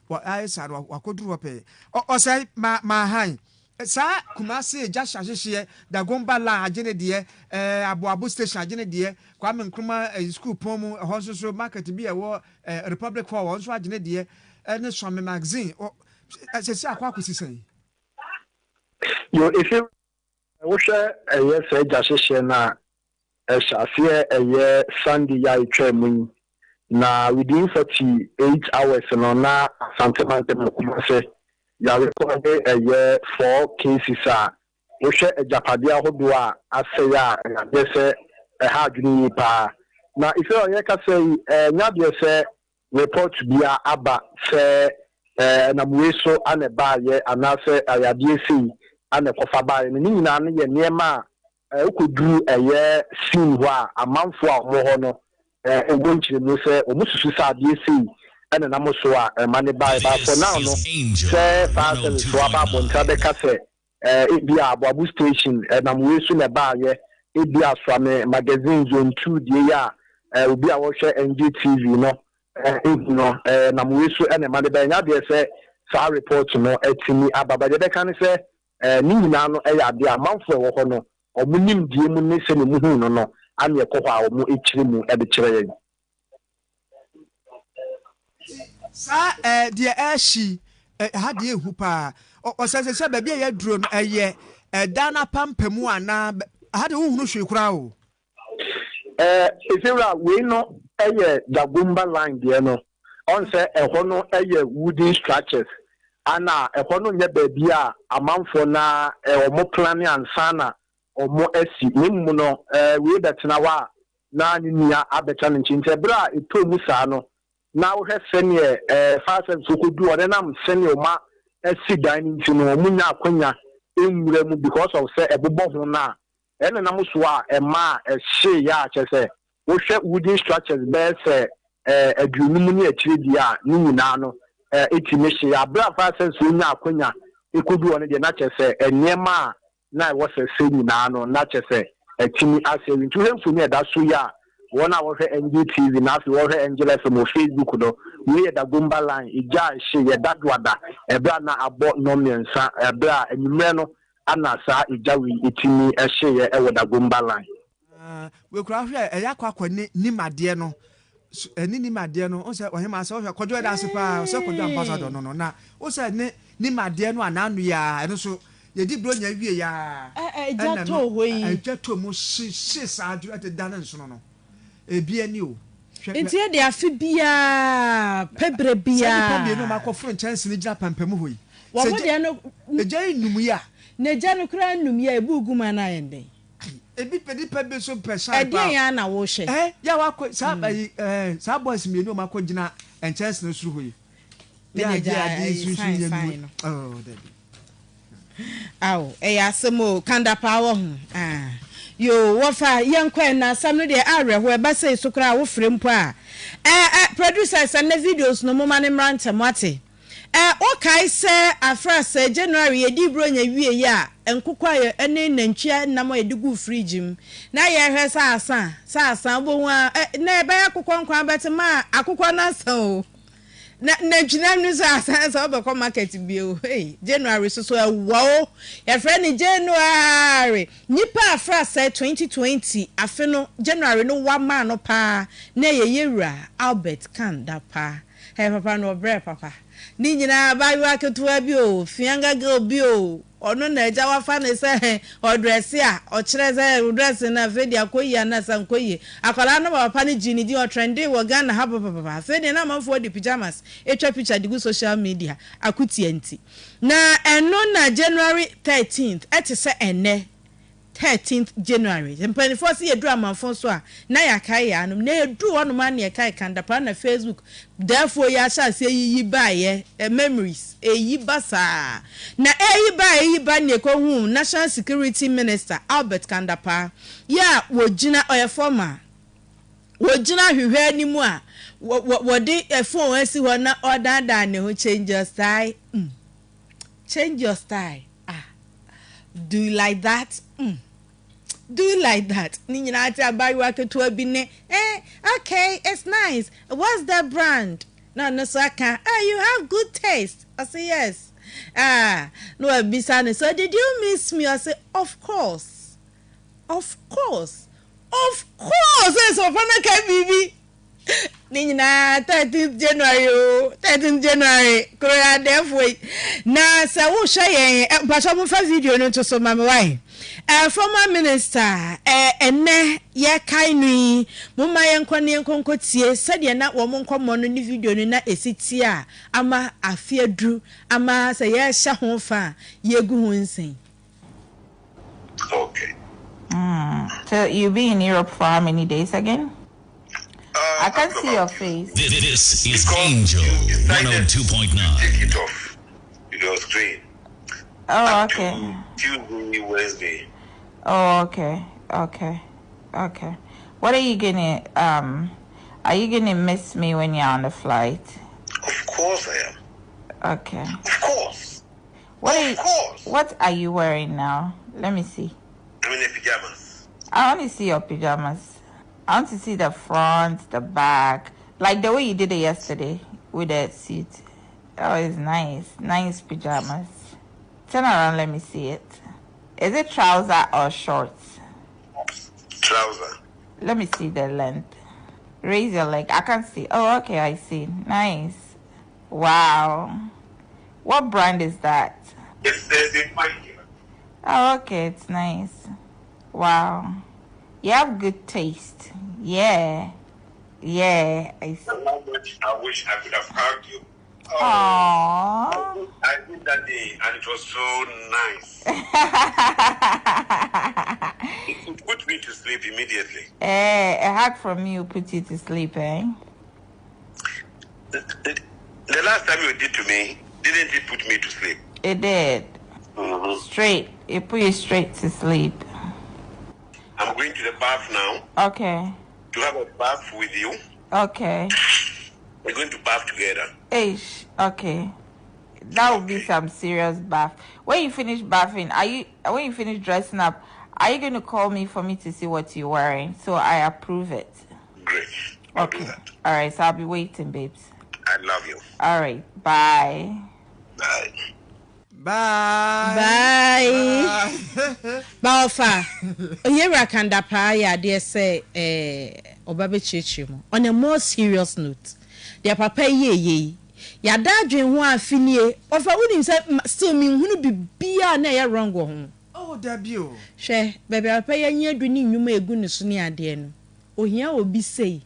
wɔ ayɛ saa no wakɔduru hɔ pɛɛ. Ɔsɛe ma ma han. Saa Kumasi egya hye ahyehyeɛ, Dagomba line agye ne deɛ, eh, Aboabo station agye ne deɛ, Kwame Nkrumah eh, sukuu pɔn mu ɛhɔ nso so market bi a ɛwɔ eh, Republic Hall hɔ nso agye ne deɛ, ɛne Suame Magazine, ɔ, sɛsi akɔ akɔsi sɛn? Yo, efi wohwɛ ɛyɛ saa gya hyehyeɛ no a, ɛhyɛ aseɛ ɛyɛ Sunday yi a ɛtwaa mu yi, na within 48 hours no na Asante mantam wɔ Kumase yɛarekɔde ɛyɛ four cases a wohwɛ agyapadeɛ ahodoɔ a asɛe a ɛyɛ adeɛ sɛ ɛha adwene yie paa. Na Israel yɛrekasa yi ɛnyɛ adeɛ sɛ Report biara aba sɛ ɛnam wei so na ɛbaeɛ anaasɛ ayadeɛ sei na ɛkɔfa baeɛ no, ne nyinaa no yɛ nneɛma a wokɔduru ɛyɛ scene hɔ a amanfoɔ a wɔwɔ hɔ no wɔ nkyerɛmu sɛ wɔsusu sɛ adeɛ sei na ɛnam so a ɛma no baeɛ. But for now no, sɛ fire service foɔ aba abɔnten abɛka sɛ Ebia Aboabo station nam wei so na ɛbaeɛ, ebia Suame Magazine Zone 2 deɛ yi a obi a ɔhwɛ NGTV no hu no nam wei so na ɛma no baeɛ. Ɛnyɛ adeɛ sɛ saa report no atumi aba, but deɛ ɛbɛka ne sɛ ne nyinaa no yɛ adeɛ a amanfoɔ a ɛwɔ hɔ no wɔn nimdeɛ mu ne sɛdeɛ wɔhuu no no ana ɛkɔ hɔ a wɔkyerɛ mu de kyerɛ yɛn. Nti saa ɛɛ deɛ ɛɛhye yi ɛha deɛ ehu paa. Ɔsɛ sɛ sɛ baabi a yɛaduro no ɛyɛ ɛdan no apampamu anaa ɛha deɛ wonhunu hwee koraa o. Ɛɛ Efiewura wei no ɛyɛ Dagomba line deɛ no ɔn sɛ ɛhɔ no ɛyɛ wooden structures ana ɛhɔ no nyɛ baabi a amanfoɔ no ara wɔn plane ansa na wɔn asi na mmom no ɛɛ wei bɛtena hɔ a na ne nua abɛtra ne nkyɛn. Nti ɛberɛ a ɛtɔɔ mu saa no, na wohwɛ sɛdeɛ ɛɛ fire service foɔ kɔduu hɔ no, ɛnam sɛdeɛ wɔn asi dan no nti no, wɔn nnya akwanya nwura mu because of sɛ ɛbobɔ ho no a, ɛna ɛnam so a ɛmaa ɛhyeeɛ a kyerɛ sɛ wohwɛ wooden structures bɛyɛ sɛ ɛɛ aduonum ne akyire deɛ a, ne nyinaa no ɛɛ ɛtumi hyeeɛ. Aberɛ a fire service foɔ nyaa akwanya kɔduu hɔ no deɛ, na kyerɛ sɛ nneɛma a na ɛwɔ sɛ sɛ nyinaa no na kyerɛ sɛ atumi asɛe awie. Nti wohwɛ mfoni a ɛda so yi a, wɔn a wɔhwɛ NGTV na afei wɔhwɛ Angel FM wɔ Facebook no, wei yɛ Dagomba line, egya a ɛhyeeɛ dadoada ɛberɛ a na abɔ nnɔnmiɛnsa, ɛberɛ a anwummerɛ no na saa egya wei tumi hyeeɛ wɔ Dagomba line. Ah, wei koraa hwɛ ɛyɛ akɔ akɔ ne nim adeɛ no so ɛne nim adeɛ no ɔsɛ ɔhema sɛ ɔhwɛ kɔdwo ɛda ase paa ɔsɛ kɔdwo ambassador no no na ɔsɛ ne nim adeɛ no a n'ano yɛ a ɛno so yɛdi buro nya wie yɛ a ɛgya tɔ hɔ yi ɛgya tɔ mu hye hye saa adwo ɛde da ne nsono no ebi ani o hwɛ nti ɛde afe biara pɛ berɛ biara sɛ nipa mmienu a makɔ foro nkyɛnse no gyina pampamu hɔ yi wɔn deɛ no ɛgya yi num yi a na ɛgya no koraa num yi a ebu gu mu anaa yɛn dɛn. Ebi pɛ nipa bi nso pɛ shine paa. Ɛdeɛn ara na wohwɛ? Eh yɛ wakɔ saa ayi eh saa boys mmienu ɔmo akɔ gyina nkyɛnse no soro hɔ yi. Me Yɛ deɛ adeɛ gyaa adeɛ ayi nsunsun sign yɛ sign nu no. oh dabi. Ao ɛyɛ asɛm o kanda paa wɔ ho ah yoo wɔfa yɛnkɔ ɛ na asɛm no deɛ awerɛhoɔ ɛba sei so koraa wofrɛ mpo a eh eh producers ɛnnɛ videos no moma no mmra ntɛm wate. Ɛ, wokae sɛ afrasɛɛ January yɛdii Buronya wieeɛ a, nkokɔ a yɛ, ne nantwie nam a yɛde guu fridge mu, na yɛrehwɛ sɛ asa, sɛ asa, wobɛhu ara, ɛ, na ɛbɛyɛ akokɔ nkwan but ma akokɔ no asa o. Na nantwinam no nso asa sɛ wobɛkɔ market bio. Hey, January so so ɛwɔ o. Yɛfrɛ no January. Nnipa a afrasɛɛ 2020 afe no, January no wa maa no paa, na ɛyɛ Yɛwura Albert Kan Dapaah. Hey papa no ɔbrɛ papa. Ne nyinaa abaayewa ketewa bi oo, fianga girl bi oo, ɔno na agya wafa no sɛ ɔdrɛse a, ɔkyerɛ sɛ wo dressing no afei deɛ akɔ yie anaasɛ ankɔ yie. Akwadaa no ma papa no gyee ne din, ɔtrɛndee wɔ Ghana ha papapapa. Afei deɛ na amanfoɔ de pyjamas twa picture de gu social media, akotia nti. Na ɛno na January 13th, ɛte sɛ ɛnnɛ. Thirteenth January, Mpaninfoɔ se yɛduru amanfo so a na yɛakae yɛn anom, na yɛduru hɔ nom a na yɛkae Kandapaa na Facebook dɛɛfoɔ yi ahyɛ aseɛ yiyi baeɛ, memories, ɛyi ba saa. Na ɛyi ba a ɛyi ba na yɛkɔhuu National Security Minister Albert Kandapaa yi a wɔgyina, ɔyɛ former, wɔgyina ahwehwɛ anim a wɔde phone asi hɔ na ɔredaadaa ne ho change your style, mm, change your style. Ah do you like that mm do you like that ne nyinaa te abaayewa ketewa bi ne eh okay it's nice what's the brand na ɔno nso aka ah you have good taste ɔse yes ah na wabisa no so did you miss me ɔse of course of course of course ɛsɛ papa no ka biribi Ne nyinaa 13th January o, 13th January, kuro yɛ adɛɛfoɔ yi. Na sɛ wohwɛ yɛn, eh, mpakyɛ momfa video no nto so ma me wae. Eh, former minister, eh, ɛnɛ yɛkae no yi, momma yɛnkɔ ne yɛnkɔ nkɔtie sɛdeɛ na wɔn nkɔmmɔ no ne video no na ɛsi tie a ama afe aduru ama sɛ yɛrehyɛ ho fa a yɛgu ho nsɛn. Okay. Mm. So you'll be in Europe for how many days again? Uh, I can't see your face. This is because Angel you decided 102.9. to take it off your screen. Oh, Up okay. to Tuesday, Wednesday. Oh, okay. Okay. Okay. What are you gonna um are you gonna miss me when you're on the flight? Of course I am. Okay. Of course. What are Of you course. what are you wearing now? Let me see. I'm in the pajamas. I want to see your pajamas. I want to see the front, the back, like the way you did it yesterday with the suit. Oh, it's nice. Nice pajamas. Turn around, let me see it. Is it trouser or shorts? Trouser. Let me see the length. Raise your leg. I can't see. Oh, okay, I see. Nice. Wow. What brand is that? It's the mic. Oh, okay, it's nice. Wow. You have good taste. Yeah. Yeah, I see. How much I wish I could have hugged you. Oh, Aww. I did that day and it was so nice. It put me to sleep immediately. Eh, a hug from you put you to sleep, eh? The last time you did to me, didn't it put me to sleep? It did. Mm-hmm. Straight. It put you straight to sleep. I'm going to the bath now Okay. to have a bath with you. Okay. We're going to bath together. Ish. Okay. That would be Okay. some serious bath. When you finish bathing, are you when you finish dressing up, are you going to call me for me to see what you're wearing so I approve it? Great. I'll do Okay. that. All right. So I'll be waiting, babes. I love you. All right. Bye. Bye. Bye. Bye. Bye. Baofa, Oyewura Kanda paa yɛ adeɛ sɛ eh, ɔba bɛkyerɛkyerɛ mu. On a more serious note, deɛ papa yi yɛɛyɛ yi, yɛada adwene ho afe nie, ɔfa wonim sɛ still menhunu biribiara na ɛyɛ wrong wɔ ho. Oh, dabi o. Hwɛ, baabi a papa yi anyi adu ne nnwuma a ɛgu ne so ne adeɛ no, ohia obi sei.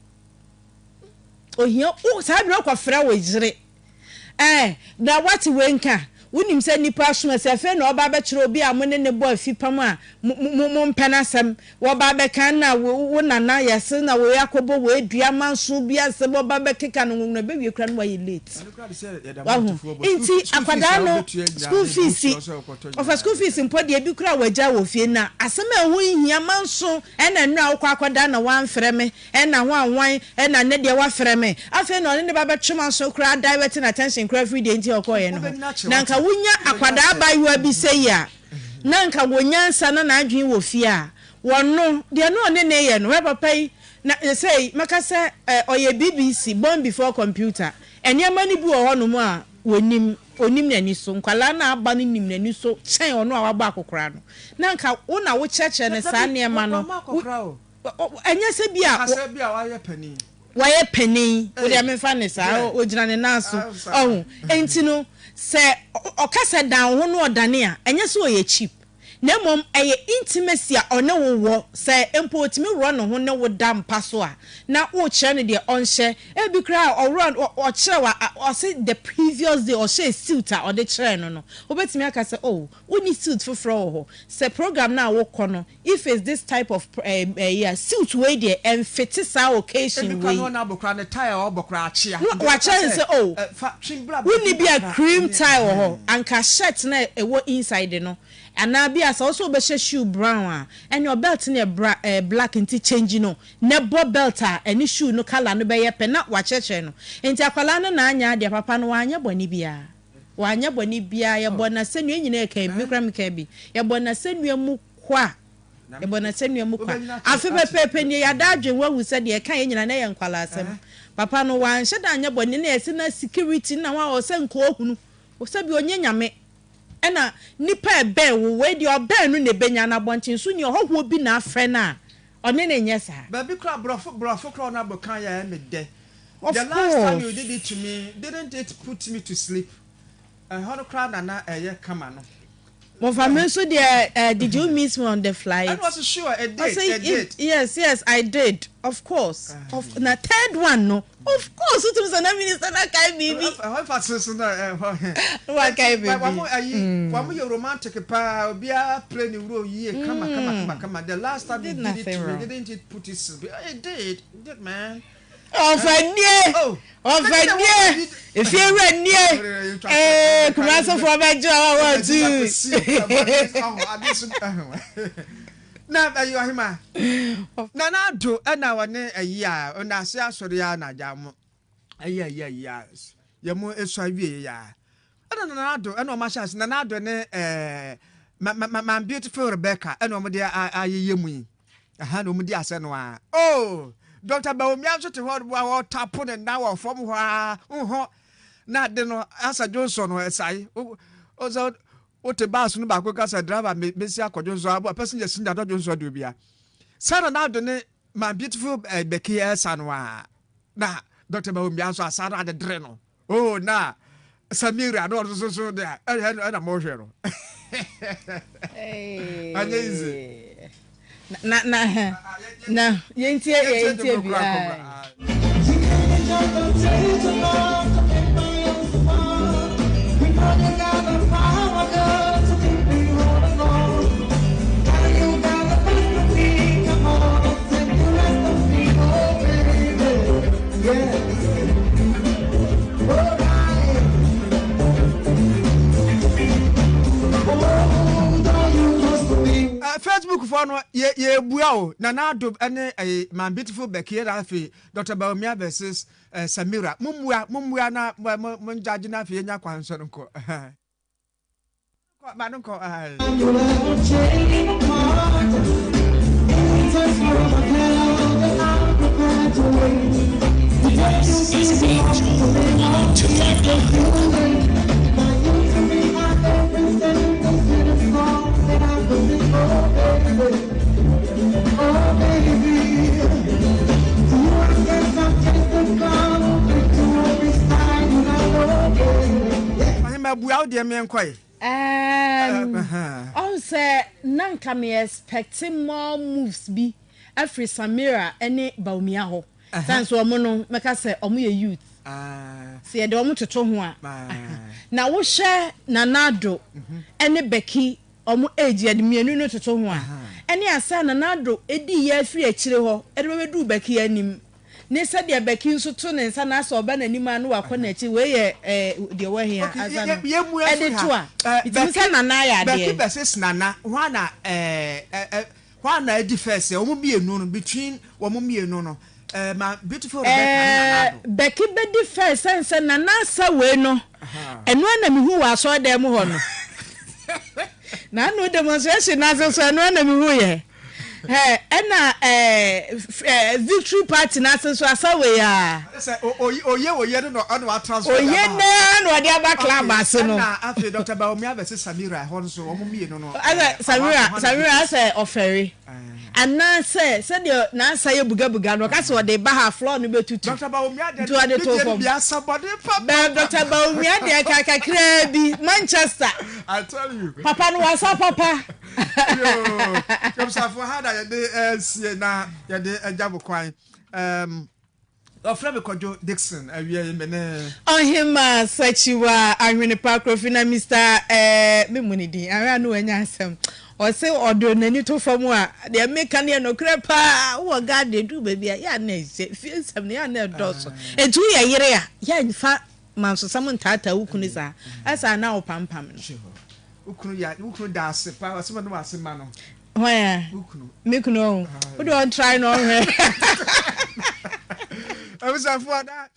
Ohia, wo, saa berɛ wokɔfrɛ wo yere Ɛɛ, na woate wei nka? Wonim sɛ nnipa asom asi afei na ɔba abɛkyerɛ obi a mo ne no bɔ afipam a mo, mo, mompɛ n'asɛm. Wɔba abɛka na wo, wo nana yɛse na wei akɔbɔ wei dua manso bi asɛm ɔba bɛkeka no nwonwono ɛbɛwie koraa na wayɛ late. Ɛno koraa de sɛ yɛda Wahu? motofoɔ bɔ. School Nti school fees a akwadaa no wobɛtua nyinaa school ne fees, books a ɔsɛ ɔkɔtɔ ɔfa nyinaa. school fees mpo deɛ ebi koraa wagya wɔ fie na asɛm a ɛho nhia manso ɛna nnora wokɔ akɔda na woamfrɛ me Ɛna hwan hwan ɛna nnɛ deɛ wafrɛ me. Afei na ɔne ne ba bɛtwe m'aso koraa divert n'attention koraa firi deɛ nti a ɔkɔeɛ no ho. Wobɛnyini akyɛ Na wate. nka wonya Wobɛnyini akwadaa akyɛ. abaayewa bi sei a, na nka wɔ nyansa na n'adwene wɔ fie a, wɔno, deɛ na ɔne no yɛ no, hwɛ papa yi, na seesei mɛka sɛ ɛ, ɔyɛ BBC, born before computer. Nneɛma no bi wɔ hɔnom a wɔnim, ɔnim n'ani so. Nkwadaa no a aba no nim n'ani so kyɛn ɔno a wabɔ akɔkoraa no. Na nka wo na wokyerɛkyerɛ no saa Dabi, nneɛma no, wamma wo, akɔkora o. Ɛnyɛ sɛ bi a. Ka sɛ bi a wayɛ panin. Wayɛ panin, wo deɛ Ei, memfa no saa, yeah. ɔgyina ne nan so, Ah, saa. ɔho. Enti no, sɛ ɔka sɛ dan wo ho na ɔdane a, ɛnyɛ sɛ ɔyɛ cheap. Na mmom ɛyɛ intimacy a ɔne wo wɔ, sɛ mpo ɔtumi worɔ ne ho ne wo da mpa so a, na worekyerɛ no deɛ ɔnhyɛ. Ebi koraa a ɔworɔ, ɔkyerɛ wo a, ɔse the previous day ɔhyɛɛ suit a ɔde kyerɛɛ no no, wobɛtumi aka sɛ oh, wonni suit foforɔ wɔ hɔ? Sɛ program no a wokɔ no, if it's this type of ɛyi a, suit wei deɛ ɛmfite saa occasion Ebi koraa wei. na ɔno abɔ koraa ne tie a ɔbɔ koraa akyea. Na Nti ɔbɛka wakyerɛ no sɛ, sɛ oh, eh, fa twe bra wonni baabi bi a kakra. cream Ɛne tie wɔ hɔ, ɛhɛn. anka shirt no a ɛwɔ inside no, Anaa bi a sɛ wo sɛ wobɛhyɛ shoe brown a, ɛneɛ belt no yɛ bra ɛɛ black nti change no na bɔ belt a ɛne shoe no colour no bɛyɛ pɛ na wakyerɛkyerɛ no. Nti akwadaa no na anyɛ adeɛ papa no wanyɛ bɔne biara. Wanyɛ bɔne biara yɛbɔ no asɛnnua yɛn nyinaa yɛkaa bi me koraa mekaa bi. Yɛbɔ no asɛnnua mu kwa. Yɛbɔ no asɛnnua mu kwa. Afe pɛpɛɛpɛ nie yɛada adwene wahu sɛ deɛ ɛka yɛn nyinaa na ɛyɛ nkwalaasɛm. Papa no wanhyɛ da anyɛ bɔne na yɛse na security na hwan ɔsɛ nka ɔhunu sɛbi ɔnyɛ Nyame. Ɛna nipa a ɛbɛn wo, wei deɛ ɔbɛn no na ɛbɛnya no, abɔnten so ni, ɔhɔhoɔ bi na afrɛ no a, ɔne no nyɛ saa. Baabi koraa brɔfo brɔfo koraa ɔno abɔ kan yɛ ɛyɛ me dɛ. Of The last time you course. did it to me didn't it put me to sleep ɛhɔ no koraa na na ɛyɛ kama no. Wɔfa me nso deɛ eh, did you miss me on the flight? Ɛna ɔse sure it did Ɔse it did. yes yes I did of course of na third one no of course wotumi sɛ na minister no akae biribi. Ɛhɔ nfa soso na ɛhɔ hɛ. Na wakae Ɛnti biribi. wɔn ayi wɔn yɛ romantic paa obiara play ne role yie kama kama kama kama the last time you Did did it nothing to me wrong. didn't it put it sleep it did it did man. Ɔfa nie Oh ɔfa nie efie wura nie ee Kumasefoɔ bɛgye ɔwɔ wɔ tu. Na ɛyɛ ɔhema Nana Addo ɛna ɔne ɛyi a ɔna ase asɔre a na agya mo ɛyɛ ɛyɛ ɛyi a yɛ mo esua wie yɛ a ɛna Nana Addo ɛna ɔmo ahyɛ ase Nana Addo ne ɛɛ ma ma ma beautiful Rebecca ɛna ɔmo de ayeyɛ mu yi. Ɛha na wɔdi asɛ no ara. Oh! Dɔkta Bawumia nso te hɔ a ɔtapo ne nan wɔ fam hɔ ara. Nhɔ na ade no asa dwonsɔ no ɛsae. Wo sɛ wote bus no baako ka sɛ driver me mesi akɔ dwonsɔ a passenger si na dwonsɔ de obia. Sɛ na n'ado ne my beautiful eh, Becky ɛsa no a na Dɔkta Bawumia nso asa no ade dere no. Oh na Samira na ɔno nso so deɛ ɛyɛ ɛna mo hwɛ no. Ɛnyɛ easy. Na na na yɛntie yɛntie bi. Facebook foɔ no yɛ yɛbua o Nana Addo ne ɛyi Man Beautiful Becky ɛna afei Dr. Bawumia versus eh, Samira mommua mommua na mo mo mo ngyagye na afei yɛnya kwan nso no nkɔ Kɔ ma no nkɔ ae. This is Angel 102.9. Ɔhemmaa bua wo deɛ menkɔe. Erm ɔhu sɛ na nka me expect more moves bi afiri Samira ne Bawumia hɔ sane sɛ ɔmo no mɛka sɛ ɔmo yɛ youth sɛ yɛde ɔmo toto ho a na wohwɛ Nana Addo ne Becky ɔmo age yɛde mmienu no toto ho a ɛne asa Nana Addo dii yɛ afiri akyire hɔ de bɛbɛduu Becky anim Ne sɛdeɛ Becky nso to ne nsa na asɛ ɔba n'anim a na wakɔ n'akyi wei yɛ eh, deɛ wahia Okay, asa no yɛ mu ɛde afiri to ha. a Eh, bitumi Becky, sɛ Nana ayɛ Becky adeɛ. versus Nana, hwan na eh, eh, eh, hwan na adi first? Wɔn mmienu no, between wɔn mmienu no, eh, ma Beautiful Rebecca ne Nana Eh, Addo. Becky bɛdi first sɛn sɛ Nana asa wei no ɛno ara na mehu wɔ asɔredan mu hɔ no. Na ano demonstration no ase nso ɛno ara na mehu yɛ. Ɛ ɛna ɛɛ ɛ victory party no ase nso asa wei ara. Sɛ oye oye no na ɔna wa transfer de Oye aba ha. naa na ɔde aba club Okay, ase no. ɛna afei Doctor Bawumia versus Samira ɛhɔ nso wɔn mmienu no. Asɛ Ɛɛ Samira hwan na Samira edi asɛ ɔfɛre anaasɛ sɛdeɛ n'asa yɛ bugabuga no ɔka sɛ ɔde ba ha floor no bɛtutu Doctor Bawumia deɛ nti ɔde ne too deɛ no fam. bi asa bɔne pa pa Bɛɛ pa. Doctor Bawumia deɛ ka kakraa bi Manchester I tell you. papa no wasa papa. Yoo, abusuafoɔ ha na yɛde ɛresie na yɛde agya mo kwan. Um, wɔfrɛ me Kwadwo Dickson, awia yi me ne. Ɔhema Sakyiwa Ahwene Pa Kofi na Mister eh, me mu ne din, ahwɛ a na wanya asɛm. Ɔse ɔde n'ani to fam a, deɛ meka no yɛ nokorɛ paa, wowɔ Ghana ɛduru baabi a, yɛ a na ɛhyɛ, fie nsɛm no yɛ a na ɛdɔɔso. Enti woyɛ yere a, yɛ mfa mansosɛm ntaataa wo kunu saa, ɛsaa na wopampam no. Wo kunu ya, wo kunu da ase paa, ɔse ma no wɔ ase ma no. Hwan a? Wo kunu. Me kunu o. Wo de ɔntrae na ɔnhwɛ. Abusuafoɔ na.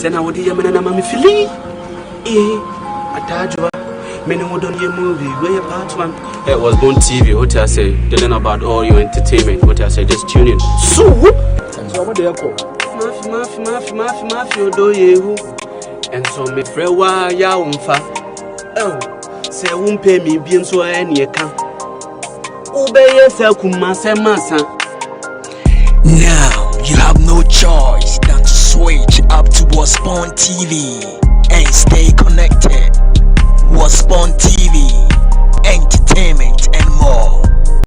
Sɛ na wode yɛ mena na ma me fili eh atadwoa me ne wo dɔ no yɛ movie wei yɛ part one. It was Bone TV, what I say, they learn about all your entertainment, what I say, just tune in. So, whoop! So, what they call? Mafi, mafi, mafi, mafi, mafi, odo yehu. And so, me frɛ wa ya umfa. Oh, sɛ wo mpɛ mi bi nso ɛne ɛka. Wobɛyɛ sɛ kuma sɛ masa. Now you have no choice than to switch up to Waspon TV and stay connected. Waspon TV.